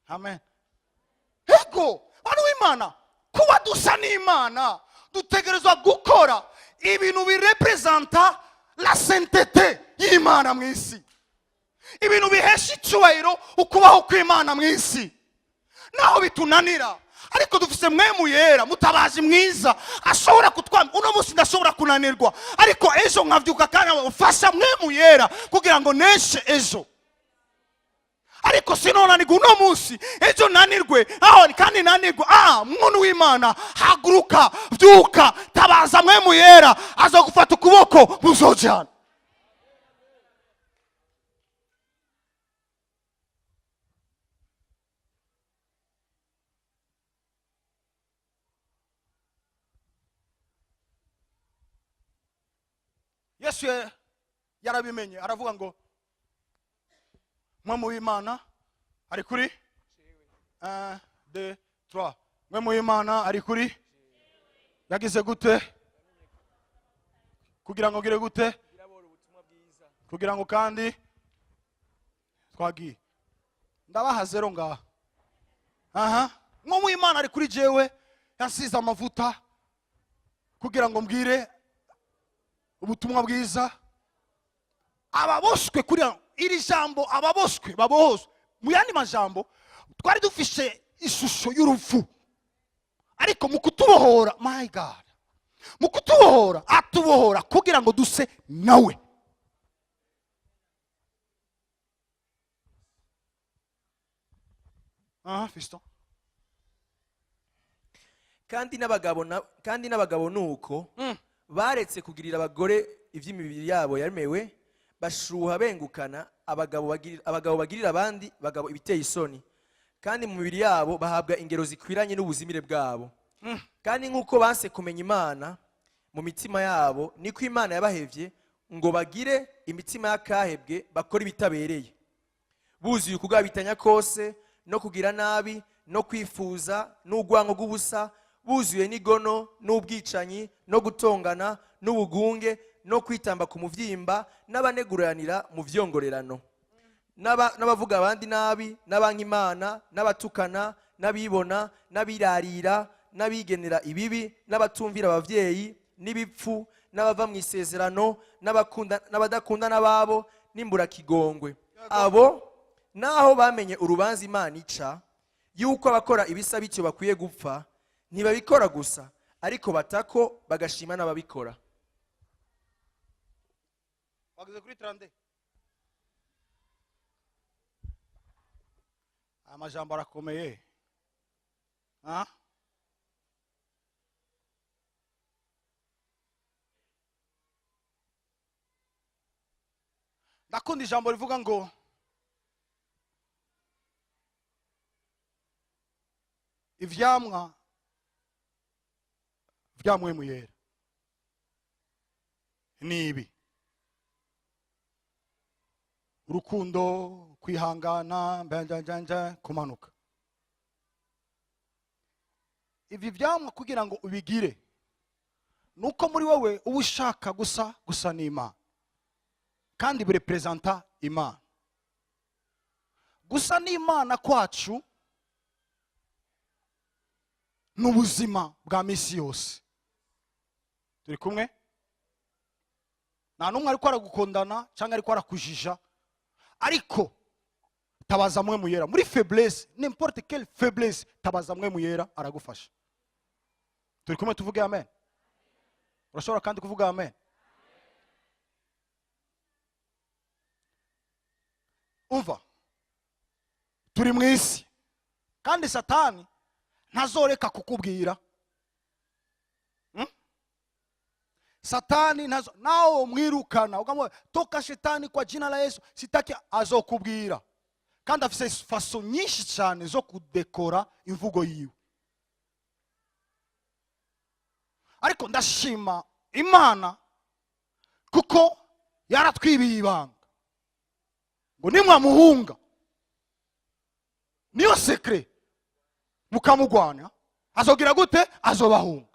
Amen. Ego, bantu b'Imana, kuba dusa n'Imana, dutegerezwa gukora ibintu birepresenta la sainteté y'Imana mu isi, ibintu bihesha icyubahiro ukubaho kw'Imana mu isi. Naho bitunanira, ariko dufise Mpwemu Yera, mutabazi mwiza ashobora kutwama. Uno munsi ndashobora kunanirwa, ariko ejo nkabyuka kandi mfasha Mpwemu Yera kugira ngo neshe ejo. Ariko sinonanirwa uno munsi, ejo nanirwe aho kandi nanirwe. Ah, muntu w'Imana, haguruka, byuka, tabaza Mpwemu Yera, aza gufata ukuboko, muzojana. Yesu yarabimenye, aravuga ngo Mpwemu w'Imana ari kuri 1, 2, 3. Mpwemu w'Imana ari kuri, yagize gute kugira ngo ngire gute, kugira ngo kandi twagiye ndabaha zero ngaha. Aha, Mpwemu w'Imana ari kuri jewe, yasize amavuta kugira ngo mbwire ubutumwa bwiza ababoswe. Kuri iri jambo, ababoswe babohozwe. Mu yandi majambo, twari dufise ishusho y'urupfu, ariko mu kutubohora, my God, mu kutubohora, atubohora kugira ngo duse nawe. Aha, fiston. Kandi n'abagabo nuko baretse kugirira abagore iby'imibiri yabo yaremewe, bashuha bengukana, abagabo bagirira abandi bagabo ibiteye isoni, kandi mu mibiri yabo bahabwa ingero zikwiranye n'ubuzimire bwabo. Kandi nk'uko banse kumenya Imana mu mitima yabo, niko Imana yabahevye ngo bagire imitima y'akahebwe, bakora ibitabereye, buzuye ukugabitanya kose no kugira nabi no kwifuza n'urwango rw'ubusa, buzuye n'igono n'ubwicanyi no gutongana n'ubugunge no kwitamba ku muvyimba n'abaneguranira mu vyongorerano n'abavuga abandi nabi n'abanka Imana n'abatukana n'abibona n'abirarira n'abigenera ibibi n'abatumvira abavyeyi n'ibipfu n'abava mu isezerano n'abadakunda n'ababo n'imburakigongwe. Abo naho bamenye urubanza Imana ica, yuko abakora ibisa bityo bakwiye gupfa, ntibabikora gusa, ariko batako bagashima n'ababikora. Wageze kuri 32. Aya majambo arakomeye. Ah? Ndakunda ijambo rivuga ngo ivyamwa vya Mpwemu Yera ni ibi: urukundo, kwihangana, mbanjanjanja, kumanuka. Ibi byamwa kugira ngo ubigire, nuko muri wowe uba ushaka gusa n'Imana, kandi birepresenta Imana. Gusa n'Imana kwacu ni ubuzima bwa misi yose. Turi kumwe? Nta n'umwe ariko aragukondana cyangwa ariko arakujija, ariko tabaza Mpwemu Yera muri faiblesse, n'importe quelle faiblesse. Tabaza Mpwemu Yera, aragufasha. Turi kumwe? Tuvuge amen. Urashobora kandi kuvuga amen. Umva, turi mu isi, kandi Satani ntazoreka kukubwira. Satani ntazo nawe mwirukana ukamubwira: "Toka shetani, kwa jina la Yesu, sitaki." Azokubwira, kandi afise façons nyinshi cyane zo kudekora imvugo yiwe. Ariko ndashima Imana kuko yaratwibiye ibanga ngo nimwamuhunga, niyo secret, mukamugwana, azogira gute? Azobahunga.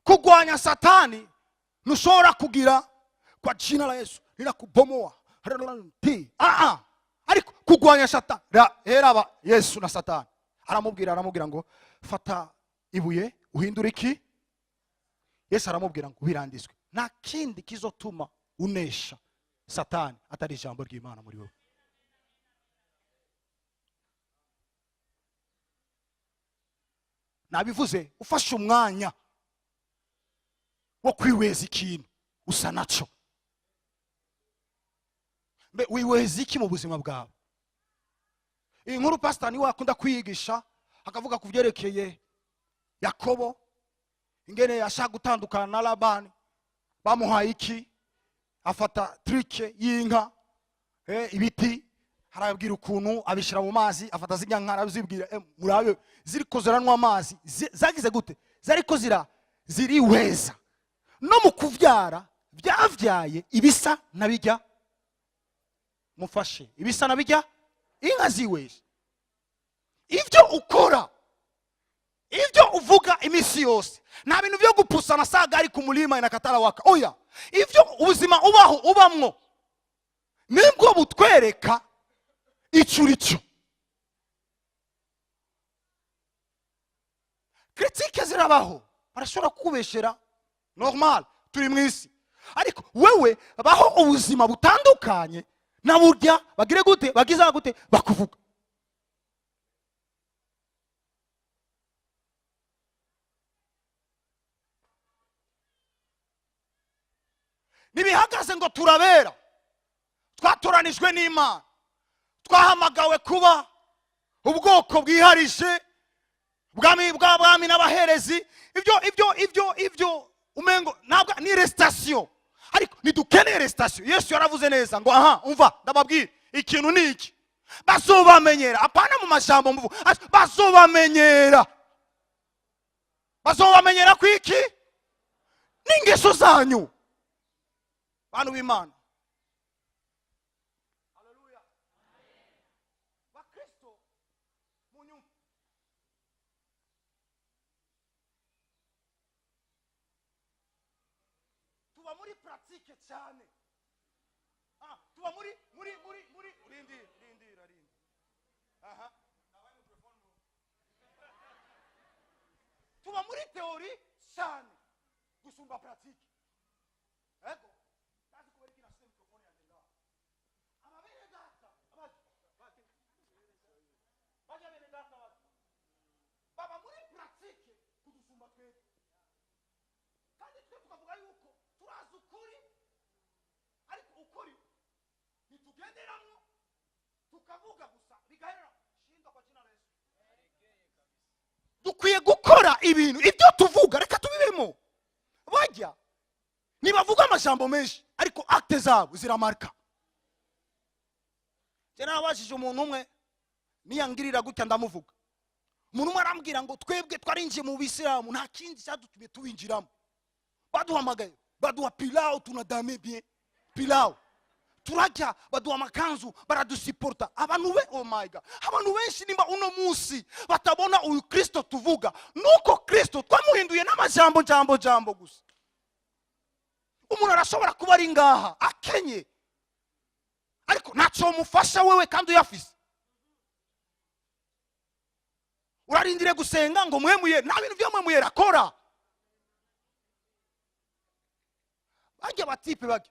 Kugwanya Satani, ntushobora kugira "kwa jina la Yesu ninakubomoa" ti ah. Ariko kugwanya Satani, heraba Yesu na Satani aramubwira ngo: "Fata ibuye uhindure iki." Yesu aramubwira ngo: "Biranditswe." Nta kindi kizotuma unesha Satani atari ijambo ry'Imana muri wowe. Nabivuze, ufashe umwanya wo kwiweza ikintu usa naco. Mbe wiweza iki mu buzima bwawe? Iyi nkuru pastor niwe akunda kwiyigisha, akavuga ku byerekeye Yakobo, ingene yashaka gutandukana na Labani. Bamuhaye iki? Afata truc y'inka, ibiti, arabwira ukuntu abishyira mu mazi, afata zirya nka, arabizibwira: "Murabe ziriko ziranywa amazi." Zagize gute? Zariko ziriweza. No mu kuvyara byavyaye ibisa na bijya. Mufashe, ibisa na bijya inka ziweza. Ibyo ukora, ibyo uvuga iminsi yose, nta bintu byo gupusana sagari ku mulima inakatara waka. Oya, ibyo ubuzima ubaho, ubamwo, nibwo butwereka icyo uri cyo. Critiques zirabaho, barashobora kukubeshera, normal, turi mu isi. Ariko wewe baho ubuzima butandukanye na burya bagire gute, bagiza gute, bakuvuga. Ntibihagaze ngo turabera, twatoranijwe n'Imana, twahamagawe kuba ubwoko bwiharije, bwami bw'abami n'abaherezi. Ibyo umengo ntabwo ni récitation, ariko ntidukeneye récitation. Yesu yaravuze neza ngo: "Aha, umva, ndababwira ikintu ni iki: bazobamenyera, apana mu majambo muvu, bazobamenyera ku iki? N'ingeso zanyu." Bantu b'Imana, haleluya! Bakristo, munyumve. Tuba muri pratique cyane. Tuba muri rindira, rindira, rindira. Aha. Nabaye microphone. Tuba muri théorie cyane gusumba pratique. Ego ndazi kubera iki nasize microphone yanjye ngaho. Aba bene data bajya, bene data baje baba muri pratique kudusumba twebwe, kandi twe tukavuga yuko turazi ukuri, ariko ukuri ntitugenderamo, tukavuga gusa bigaherera. Shinga kwa jina la Yesu. Dukwiye gukora ibintu ibyo tuvuga, reka tubibemo. Bajya ntibavuga amajambo menshi, ariko actes zabo ziramarika. Njye narabajije umuntu umwe, niyangirira gutya ndamuvuga. Umuntu umwe arambwira ngo: "Twebwe twarinjiye mu bisilamu, nta kindi cyadutumye tuwinjiramo. Baduhamagaye, baduha pilau, tunadame bien pilau, turarya, baduha amakanzu, baradusiporta." Abantu be Oh my God, abantu benshi nimba uno munsi batabona uyu Kristo tuvuga, nuko Kristo twamuhinduye n'amajambo, jambo jambo gusa. Umuntu arashobora kuba ari ngaha akenye, ariko ntacyo mufasha wewe kandi uyafise. Urarindire gusenga ngo mwemuye, nta bintu byo mwemuye rakora. Bajya batipe bajya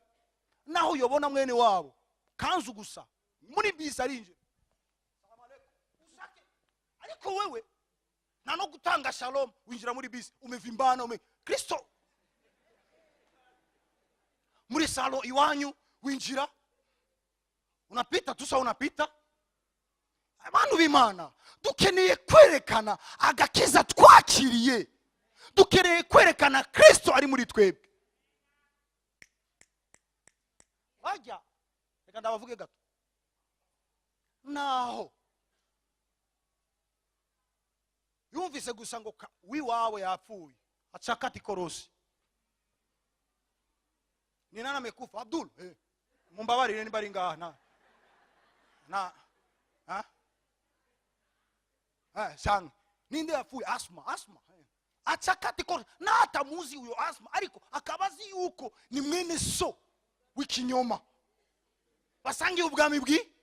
naho uyobona mwene wabo kanzu gusa muri bisi arinjira, "Salamu alaikum." Usake. Ariko wewe nta no gutanga shalom, winjira muri bisi umevimbana ume Kristo muri salo iwanyu winjira unapita tusa unapita. Abantu b'Imana, dukeneye kwerekana agakiza twakiriye, dukeneye kwerekana Kristo ari muri twebwe. Bajya, reka ndabavuge gato, naho yumvise gusa ngo wiwawe yapfuye, acakata ikorosi. Ni nani amekufa? Abdul, Mumbabarire nimba ari ngaha na na ha sang ninde yapfuye? Asma, Asma. Acakata ikorosi natamuzi uyo Asma, ariko akaba azi yuko ni mwene so w'ikinyoma basangiye ubwami bwi,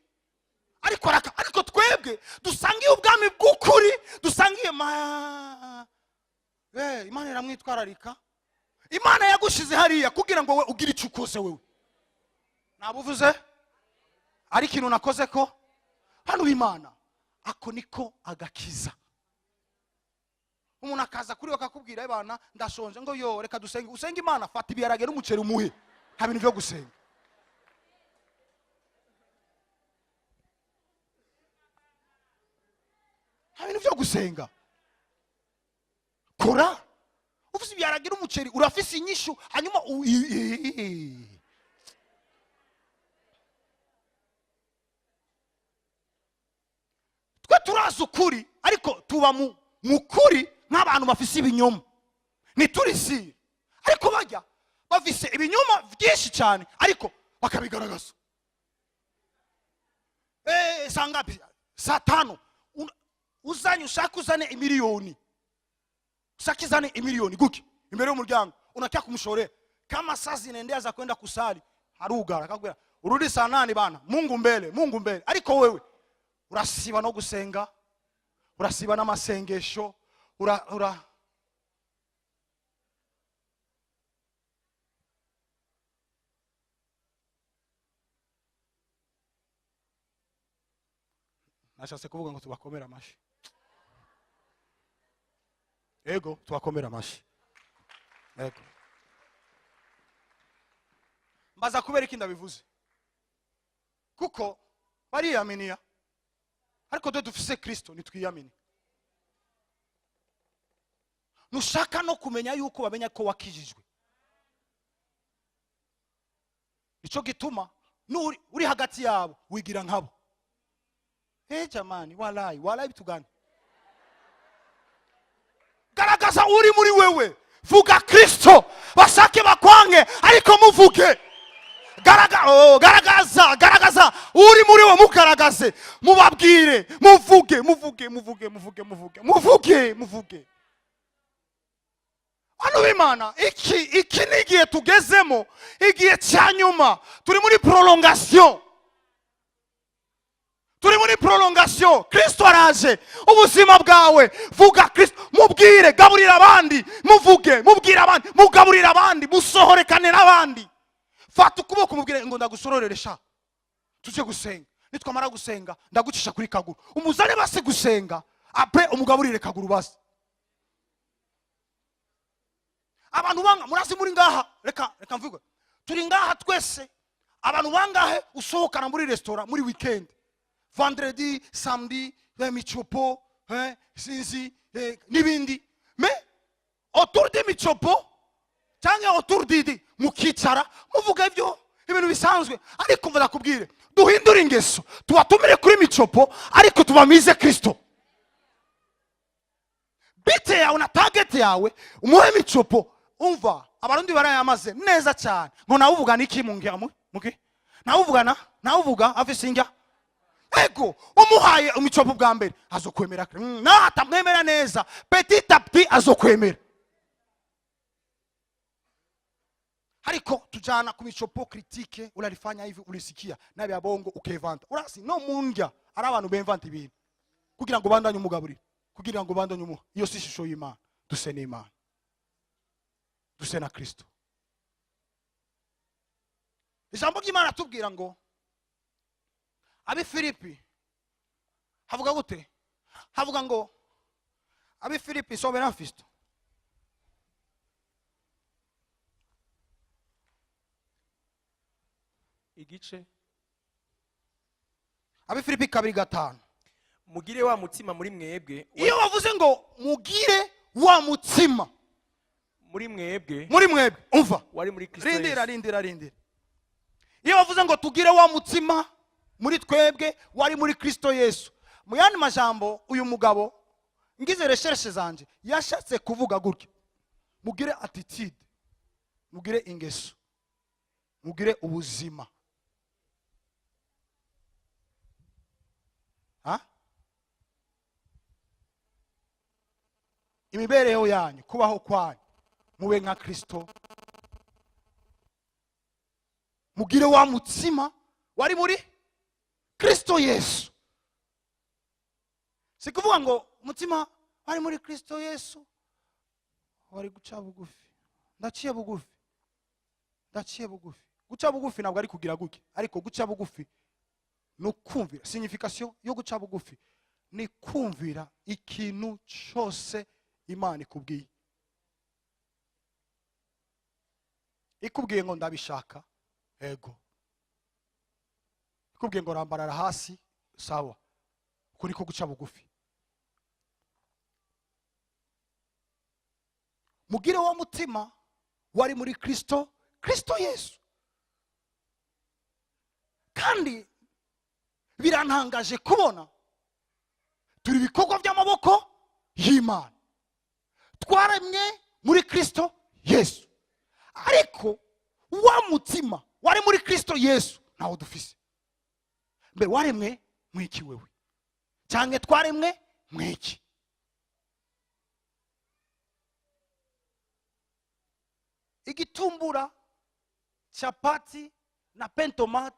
ariko araka. Ariko twebwe dusangiye ubwami bw'ukuri, dusangiye ma Imana iramwitwararika. Imana yagushize hariya kugira ngo we ugire icyo ukoze. Wewe nabuvuze ari ikintu nakoze ko hano Imana, ako niko agakiza. Umuntu akaza kuri we akakubwira, "Bana, ndashonje," ngo yo reka dusenge. Usenge Imana, fata ibiharage n'umuceri umuhe, nta bintu byo gusenga. Nta bintu byo gusenga. Kora ufise ibiharage n'umuceri, urafise inyishu, hanyuma twe turazi ukuri, ariko tuba mu kuri nk'abantu bafise ibinyoma, ntiturisire. Ariko bajya bafise ibinyoma byinshi cyane, ariko bakabigaragaza. Saa ngapi? Saa 5. Uzanye, ushaka uzane imiliyoni, ushaka izane imiliyoni guki imbere y'umuryango, unakia kumshorea kama saa zinaendea za kwenda kusali, harugara akakubwira urudi saa 8 bana. Mungu mbele, Mungu mbele. Ariko wewe urasiba no gusenga, urasiba n'amasengesho, ura nashatse kuvuga ngo tubakomere amashi. Ego, tubakomere amashi. Ego, mbaza kubera iki ndabivuze, kuko bariyaminiya, ariko dore dufise Kristo ntitwiyamini. Ntushaka no kumenya yuko bamenya ko wakijijwe. Nicyo gituma nuri uri hagati yabo wigira nkabo. Jamani, walayi walayi, bitugane. Garagaza uri muri wewe, vuga Kristo, bashake bakwange ariko muvuge. Oh, garagaza, garagaza uri muri we, mugaragaze, mubabwire, muvuge, muvuge, muvuge, muvuge, muvuge, muvuge, muvuge. Hano b'Imana, iki ni igihe tugezemo, igihe cya nyuma. Turi muri prolongation, turi muri prolongation. Kristo araje. Ubuzima bwawe, vuga Kristo, mubwire, gaburira abandi, muvuge, mubwire abandi, mugaburire abandi, musohorekane n'abandi. Fata ukuboko mubwire ngo ndagusororere sha, tujye gusenga, nitwamara gusenga ndagucisha kuri kaguru. Umuzane basi gusenga, apre umugaburire kaguru basi. Abantu banga murazi muri ngaha, reka mvuge, turi ngaha twese. Abantu bangahe usohokana muri restaurant muri weekend, vendredi, samedi, michopo, sinzi, n'ibindi, mais autour de michopo cyangwa autour didi mukicara muvuga ibyo ibintu bisanzwe. Ariko mva nakubwire, duhindure ingeso, tubatumire kuri michopo ariko tubamize Kristo. Bite yawe na target yawe, umuhe michopo. Umva, Abarundi barayamaze neza cyane ngo nawuvugana iki mu ngira muke nawuvugana, nawuvuga afise injya. Ego, umuhaye imicopo bwa mbere azokwemera. Naho atamwemera neza, petit à petit azokwemera. Ariko tujana ku micopo, critique, unalifanya hivi, ulisikia nabi ya bongo, ukevanta. Urasi no mundya ari abantu bemvanta ibintu kugira ngo bandanye umugaburira, kugira ngo bandanye umuha. Iyo si ishusho y'Imana. Duse n'Imana, duse na Kristo. Ijambo ry'Imana atubwira ngo Ab'i Filipi havuga gute? Havuga ngo Ab'i Filipi sobera Fisto. Igice Ab'i Filipi 2:5. Mugire wa mutima muri mwebwe Iyo bavuze ngo mugire wa mutsima muri mwebwe muri mwebwe, umva, wari muri Kristo rindira. Yesu. Rindira, rindira. Iyo bavuze ngo tugire wa mutsima muri twebwe wari muri Kristo Yesu, mu yandi majambo, uyu mugabo, ngize recherche zanje, yashatse kuvuga gutya: mugire attitude, mugire ingeso, mugire ubuzima. Ha? Imibereho yanyu, kubaho kwanyu, mube nka Kristo, mugire wa mutsima wari muri Kristo Yesu. Si kuvuga ngo umutima wari muri Kristo Yesu wari guca bugufi. Ndaciye bugufi, ndaciye bugufi. Guca bugufi ntabwo ari kugira gutya, ariko guca bugufi ni ukumvira. Signification yo guca bugufi ni kumvira ikintu cyose Imana ikubwiye. Ikubwiye ngo ndabishaka, ego. Ikubwiye ngo rambarara hasi, sawa. Uko niko guca bugufi. Mugire wa mutima wari muri Kristo Yesu. Kandi birantangaje kubona turi ibikorwa by'amaboko y'Imana, twaremwe muri Kristo Yesu, ariko wa mutima wari muri Kristo Yesu ntawo dufise. Mbe waremwe mwiki wewe, cyangwa twaremwe mwiki? Igitumbura, chapati na pain tomate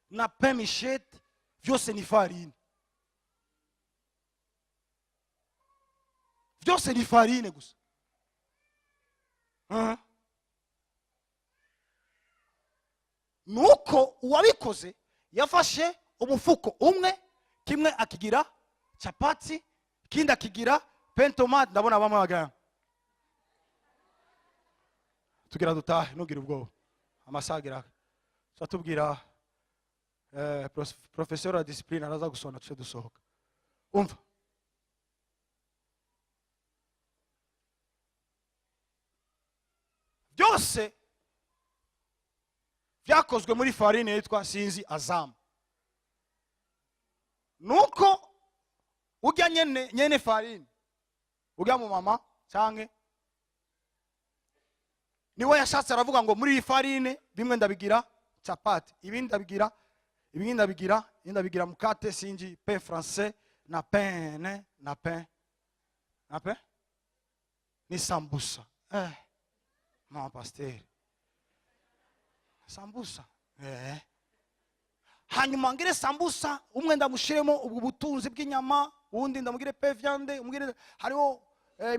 na pain michette, vyose ni farine, vyose ni farine gusa. Nuko uwabikoze yafashe umufuko umwe, kimwe akigira chapati, ikindi akigira pain tomate. Ndabona bamwe bagana tugira dutahe. Ntugire ubwoba, amasaha agera turatubwira professeur wa discipline araza gusona, tuce dusohoka. Umva, byose byakozwe muri farine yitwa sinzi Azamu. Nuko ujya nyene nyene farine, ujya mu mama canke niwe yashatse, aravuga ngo muri iyi farine bimwe ndabigira chapati, ibindi ndabigira, ibindi ndabigira, ibindi ndabigira mukate, sinji pain français na pain ne, na pain na pain ni sambusa. Non pasteur, sambusa. Hanyuma ngire sambusa, umwe ndamushiremo ubu butunzi bw'inyama, uwundi ndamugire pain viande, umugire hariho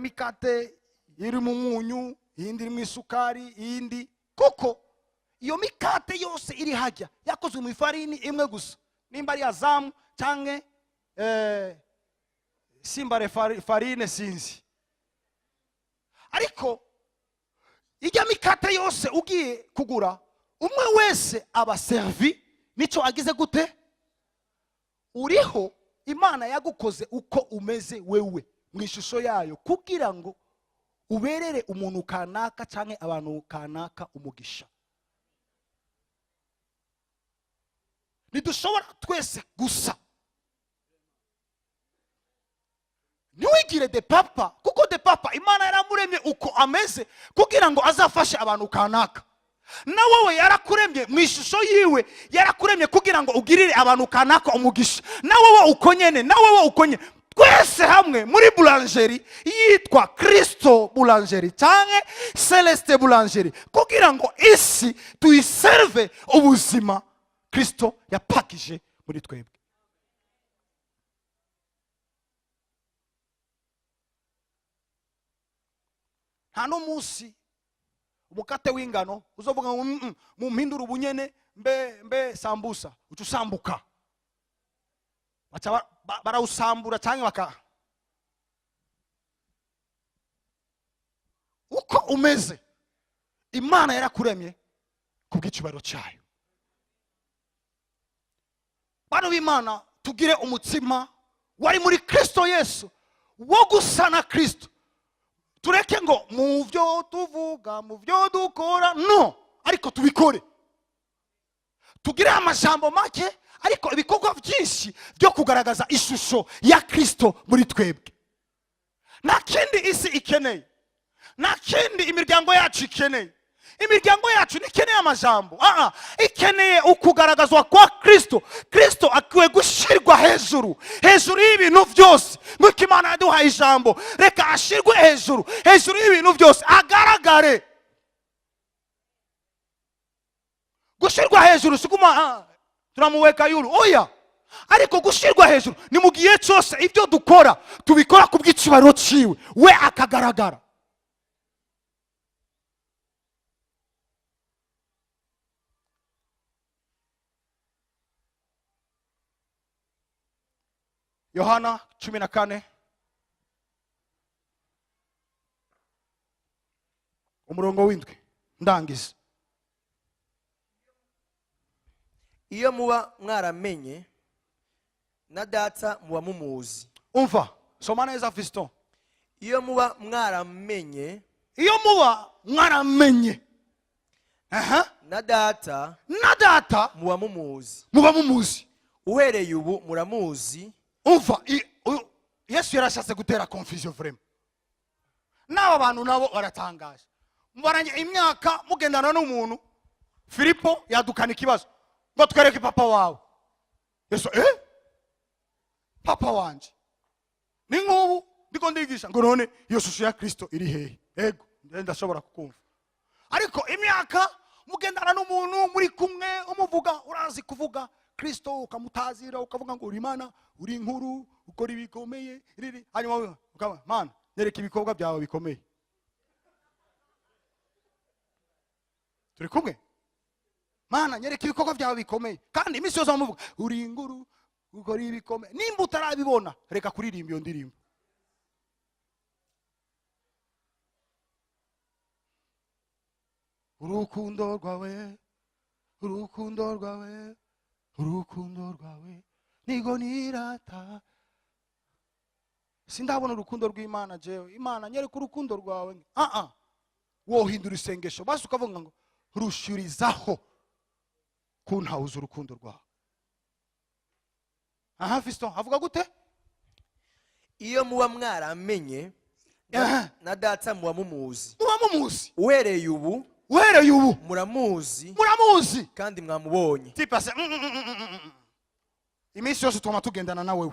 mikate iri mu munyu, iyindi iri mu isukari, iyindi. Kuko iyo mikate yose iri hajya yakozwe mu ifarini imwe gusa, nimba ari Azamu canke simbare farine sinzi. Ariko ijya mikate yose ugiye kugura, umwe wese aba servi nico agize gute. Uriho, Imana yagukoze uko umeze wewe mu ishusho yayo kugira ngo uberere umuntu kanaka canke abantu kanaka umugisha. Ntidushobora twese gusa. Ntiwigire de papa, kuko de papa Imana yaramuremye uko ameze kugira ngo azafashe abantu kanaka. Na wowe yarakuremye mu ishusho yiwe, yarakuremye kugira ngo ugirire abantu kanaka umugisha. Na wowe uko nyene, na wowe uko nyene, twese hamwe muri boulangerie yitwa Kristo Boulangerie canke Celeste Boulangerie, kugira ngo isi tuyiserve ubuzima Kristo yapakije muri twebwe. Nta n'umunsi umukate w'ingano uzovuga ngo mumpindure ubunyene mbe sambusa, uca usambuka. Baca barawusambura cyangwa baka uko umeze. Imana yarakuremye kubw'icyubahiro cyayo. Bano b'Imana, tugire umutima wari muri Kristo Yesu wo gusa na Kristo. Tureke ngo mu byo tuvuga, mu byo dukora, no ariko tubikore. Tugire amajambo make ariko ibikorwa byinshi byo kugaragaza ishusho ya Kristo muri twebwe. Nta kindi isi ikeneye, nta kindi imiryango yacu ikeneye. Imiryango yacu ntikeneye amajambo, ikeneye ukugaragazwa kwa Kristo. Kristo akwiye gushyirwa hejuru, hejuru y'ibintu byose. Nk'uko Imana yaduhaye ijambo, reka ashyirwe hejuru, hejuru y'ibintu byose, agaragare. Gushyirwa hejuru si kuma turamuweka yuru, oya, ariko gushyirwa hejuru ni mu gihe cyose ibyo dukora tubikora ku bw'icyubahiro ciwe, we akagaragara. Yohana 14 umurongo w'indwi, ndangiza. Iyo muba mwaramenye, na Data muba mumuzi. Umva, soma neza, Fiston. Iyo muba mwaramenye, Iyo muba mwaramenye, aha, na Data na Data muba mumuzi. Muba mumuzi. Uhereye ubu muramuzi. Umva, Yesu yarashatse gutera confusion vraiment. N'aba bantu nabo baratangaje. Mubaranye imyaka mugendana n'umuntu, Filipo yadukana ikibazo ngo twereke papa wawe. Yesu, papa wanje ni nk'ubu ndiko ndigisha ngo none iyo shusho ya Kristo iri hehe? Ego, ndashobora kukumva, ariko imyaka mugendana n'umuntu, muri kumwe, umuvuga, urazi kuvuga Kristo, ukamutazira, ukavuga ngo uri Imana, uri inkuru, ukora ibikomeye riri, hanyuma ukaba Mana nyereka ibikorwa byawe bikomeye. Turi kumwe? Mana nyereka ibikorwa byawe bikomeye. Kandi iminsi yose bamuvuga uri inkuru, ukora ibikomeye. Nimba utarabibona, reka kuririmba iyo ndirimbo. Urukundo rwawe, urukundo rwawe, urukundo rwawe nigo nirata. Sindabona urukundo rw'Imana jewe. Imana nyereka urukundo rwawe. Wohindura isengesho basi ukavuga ngo rushirizaho kuntawuza urukundo rwawe. Aha, Fiston, avuga gute? Iyo muba mwaramenye, na Data muba mumuzi. Muba mumuzi. Uhereye ubu, Uhereye ubu muramuzi, muramuzi kandi mwamubonye. Type ase, Iminsi yose twama tugendana na wewe,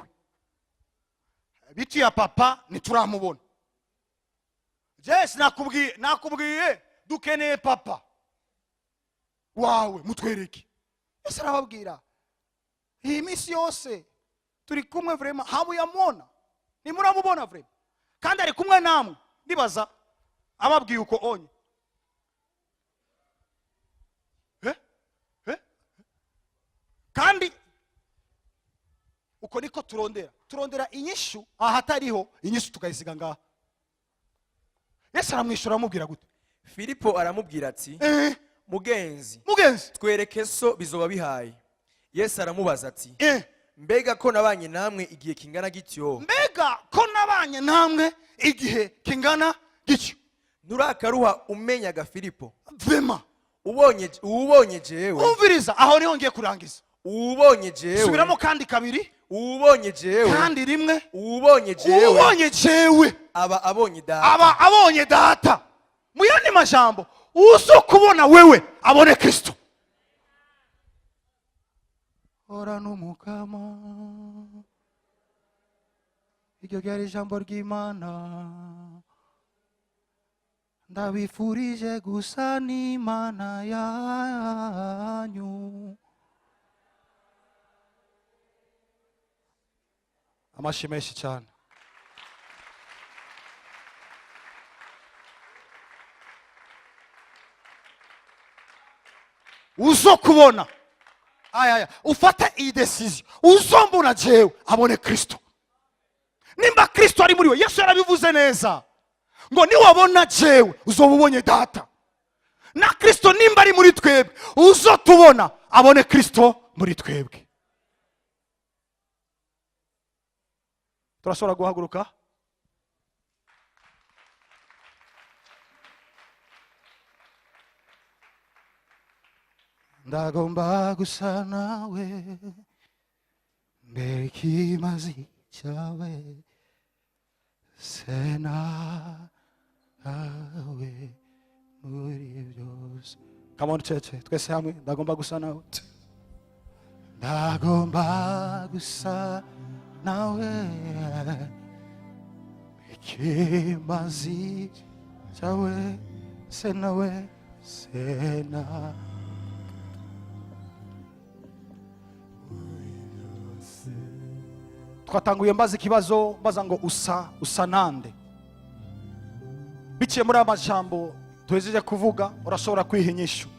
bitu ya papa ntituramubona. Jesi nakubwiye dukeneye papa wawe, mutwereke. Yesu arababwira, iyi minsi yose turi kumwe vraiment, hamuyamubona, ntimuramubona vraiment, kandi ari kumwe namwe. Ndibaza ababwiye uko onye. Kandi uko niko turondera inyishu ahatariho inyishu, tukayisiga ngaha. Yesu aramwishyura, aramubwira gute? Filipo aramubwira ati, mugenzi, Mugenzi, twereke so bizoba bihaye. Yesu aramubaza ati, mbega ko nabanye namwe igihe kingana gityo, Mbega ko nabanye namwe igihe kingana gityo, nturakaruha umenyaga, Filipo? Vema. Ubonye jewe, Umviriza, aho niho ngiye kurangiza. Ubonye jewe, Subiramo kandi kabiri. Ubonye jewe, Kandi rimwe. Ubonye jewe, Ubonye jewe aba abonye Data. aba abonye Data. Mu yandi majambo, Uzo kubona wewe abone Kristo. Ora n'umukama, iryo ryari ijambo ry'Imana. Ndabifurije gusa n'Imana yanyu. Amashi menshi cyane. Uzo kubona aya aya, ufate iyi décision: uzombona jewe abone Kristo. Nimba Kristo ari muri we, Yesu yarabivuze neza ngo niwabona jewe uzoba ubonye Data. Na Kristo nimba ari muri twebwe, uzotubona abone Kristo muri twebwe. Turashobora guhaguruka. Ndagomba gusa nawe, mbere ikimazi cyawe, se nawe muri byose. Come on, church, twese hamwe. Ndagomba gusa nawe, ndagomba gusa nawe, ikimazi cyawe, se nawe, se nawe. Twatanguye mbaza ikibazo, mbaza ngo usa nande? Biciye muri aya majambo tuhejeje kuvuga, urashobora kwiha inyishu.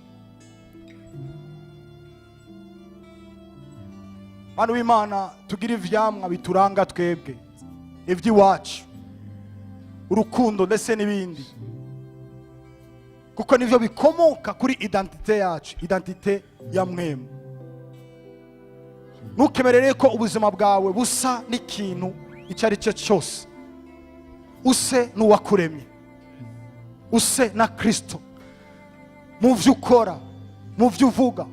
Bantu b'Imana, tugira ivyamwa bituranga twebwe, iby'iwacu, urukundo ndetse n'ibindi, kuko nivyo bikomoka kuri identité yacu, identité ya mpwemu. Ntukemerere ko ubuzima bwawe busa n'ikintu icyo ari cyo cyose. Use n'uwakuremye, use na Kristo mu byo ukora, mu byo uvuga.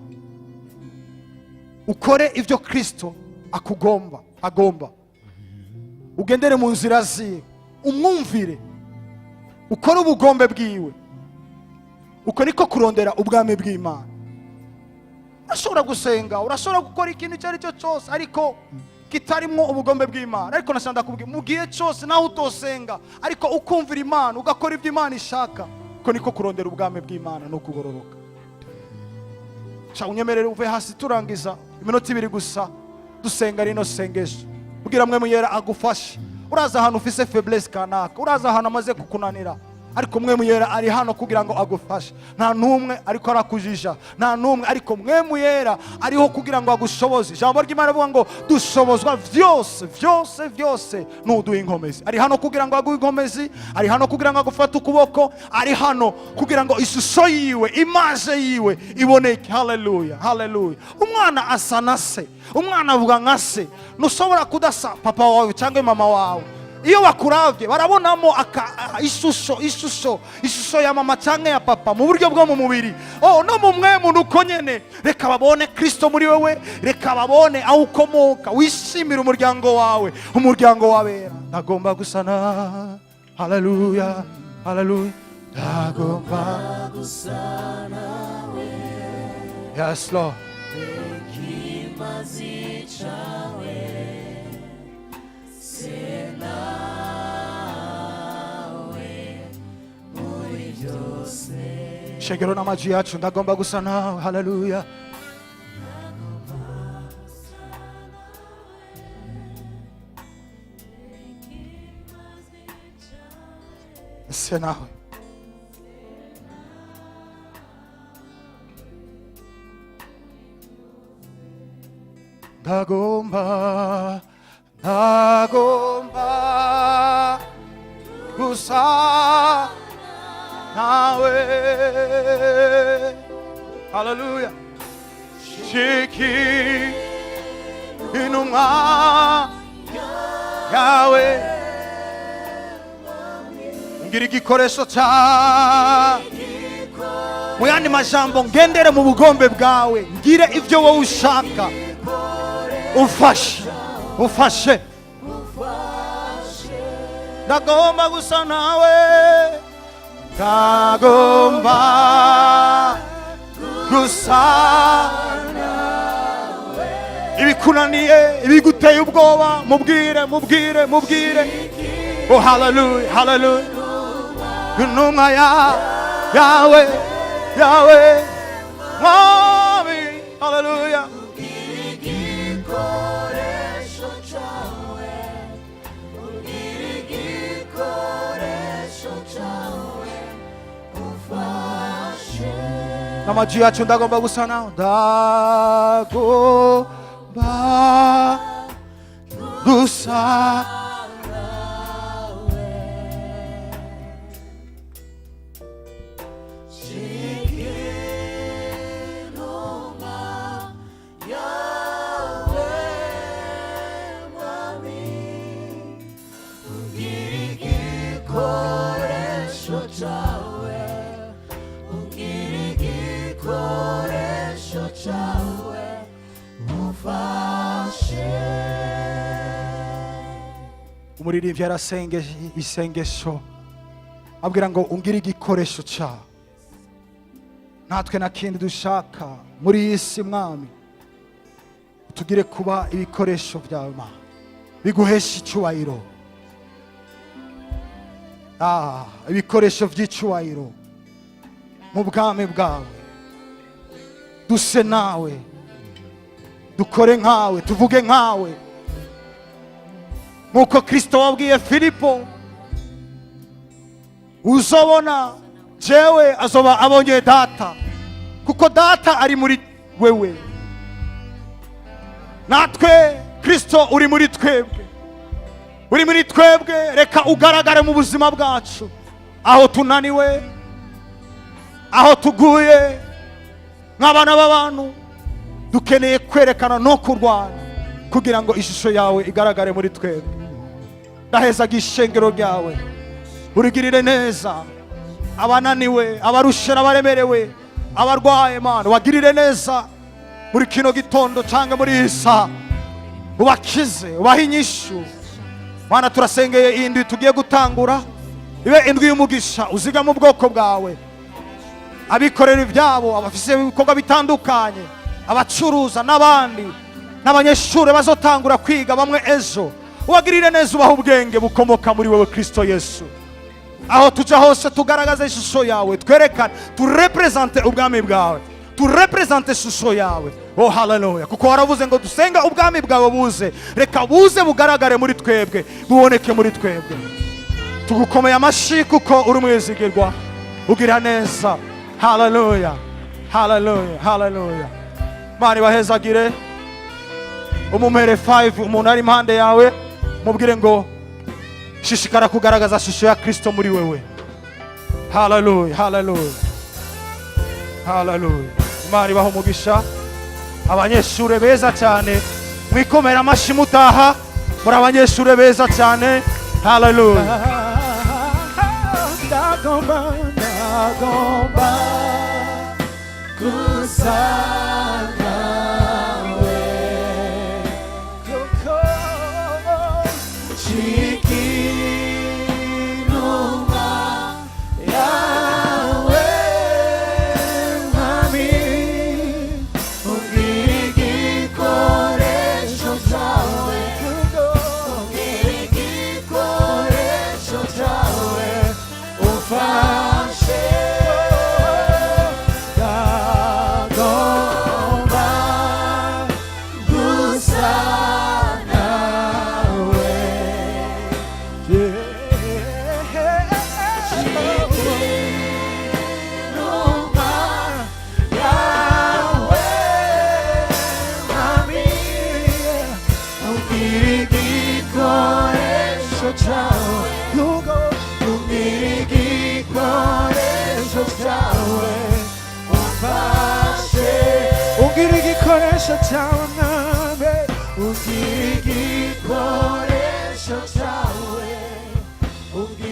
Ukore ibyo Kristo akugomba, agomba, ugendere mu nzira ziwe, umwumvire, ukore ubugombe bwiwe. Uko niko kurondera ubwami bw'Imana. Urashobora gusenga, urashobora gukora ikintu icyo ari cyo cyose, ariko kitarimo ubugombe bw'Imana. Ariko nashaka ndakubwira, mu gihe cyose nawe utosenga ariko ukumvira Imana, ugakora ibyo Imana ishaka, uko niko kurondera ubwami bw'Imana no kugororoka. Sha unyemerere uve hasi, turangiza iminota 2 gusa dusenga rino sengesho. Bwira Mpwemu Yera agufashe. Uraza ahantu ufise faiblesse kanaka, uraza ahantu amaze kukunanira, ariko Mpwemu Yera ari hano kugira ngo agufashe. Nta n'umwe ariko arakujija, nta n'umwe, ariko Mpwemu Yera ariho kugira ngo agushoboze. Ijambo ry'Imana rivuga ngo dushobozwa vyose, vyose, vyose n'uduha inkomezi. Ari hano kugira ngo aguhe inkomezi, ari hano kugira ngo agufate ukuboko, ari hano kugira ngo ishusho yiwe, image yiwe iboneke. Haleluya, haleluya! Umwana asa na se, umwana avuga nka se. Ntushobora kudasa papa wawe cyangwa mama wawe. Iyo bakuravye barabonamo ishusho ya mama cyangwa ya papa mu buryo bwo mu mubiri. Oh, no mu mpwemu nuko nyene. Reka babone Kristo muri wewe, reka babone aho ukomoka, wishimire umuryango wawe, umuryango wabera. Ndagomba gusa na, haleluya, haleluya, ndagomba. Yes, Lord. Ikimazi cawe, se nawe muri byose. Shengero n'amaji yacu, ndagomba gusa nawe. Haleluya. Se nawe. Ndagomba, ndagomba gusa nawe. Haleluya. Shiki intumwa yawe, ngira igikoresho cya, mu yandi majambo, ngendere mu bugombe bwawe, ngire ibyo wowe ushaka. Umfashe, umfashe. Ndagomba gusa nawe. Ndagomba gusa. Ibikunaniye, ibiguteye ubwoba, mubwire, mubwire, mubwire. Oh, haleluya, haleluya! Intumwa ya yawe, yawe, Mwami, haleluya! Igikoresho cyawe, ungire igikoresho cyawe, umfashe. N'amajwi yacu, ndagomba gusa nawe, ndagomba gusa. Inuma yawe, Mwami, ungire igikoresho cyawe, ungire igikoresho cyawe, umfashe. Umuririmbyi yarasengeje isengesho, abwira ngo ungire igikoresho cyawe. Natwe nta kindi dushaka muri iyi si, Mwami, tugire kuba ibikoresho byawe, Mana, biguhesha icyubahiro. Ibikoresho by'icyubahiro mu bwami bwawe. Duse nawe, dukore nkawe, tuvuge nkawe, nk'uko Kirisito wabwiye Filipo: "Uzobona jewe azoba abonye Data, kuko Data ari muri wewe." Natwe Kirisito uri muri twebwe, uri muri twebwe, reka ugaragare mu buzima bwacu. Aho tunaniwe, aho tuguye nk'abana b'abantu, dukeneye kwerekana no kurwana kugira ngo ishusho yawe igaragare muri twebwe. Ndahezaga ishengero ryawe, urigirire neza. Abananiwe, abarushe n'abaremerewe, abarwaye, Mana, ubagirire neza muri kino gitondo cyangwa muri iyi saha, ubakize, ubahe inyishu. Mana, turasengeye iyi ndwi tugiye gutangura, ibe indwi y'umugisha. Uzigama ubwoko bwawe, abikorera ibyabo, abafise ibikorwa bitandukanye, abacuruza n'abandi, n'abanyeshuri bazotangura kwiga bamwe ejo, ubagirire neza, ubaha ubwenge bukomoka muri wowe, Kristo Yesu. Aho tujya hose tugaragaza ishusho yawe, twerekane, turepresente ubwami bwawe, turepresente ishusho yawe. Oh, haleluya! Kuko waravuze ngo dusenga ubwami bwawe buze. Reka buze, bugaragare muri twebwe, buboneke muri twebwe. Tugukomeye amashyi kuko uri umwizigirwa, ugira neza. Haleluya, haleluya, haleluya! Mana ibahezagire. Umumere 5 umuntu ari impande yawe, mubwire ngo shishikara kugaragaza ishusho ya Kristo muri wewe. Haleluya, haleluya, haleluya! Imana ibaha umugisha, abanyeshuri beza cyane. Mwikomera amashyi mutaha, muri abanyeshuri beza cyane. Haleluya! Ndagomba, ndagomba gusa nawe, kuko ncika inuma yawe, Mwami, ungire igikoresho cyawe, ungire igikoresho cyawe, umfashe. Ndagomba gusa nawe. Inuma yawe, Mwami, ungire igikoresho cyawe, ungire igikoresho cyawe, umfashe. Ungire igikoresho cyawe, Mwami. Ungire igikoresho cyawe, ungire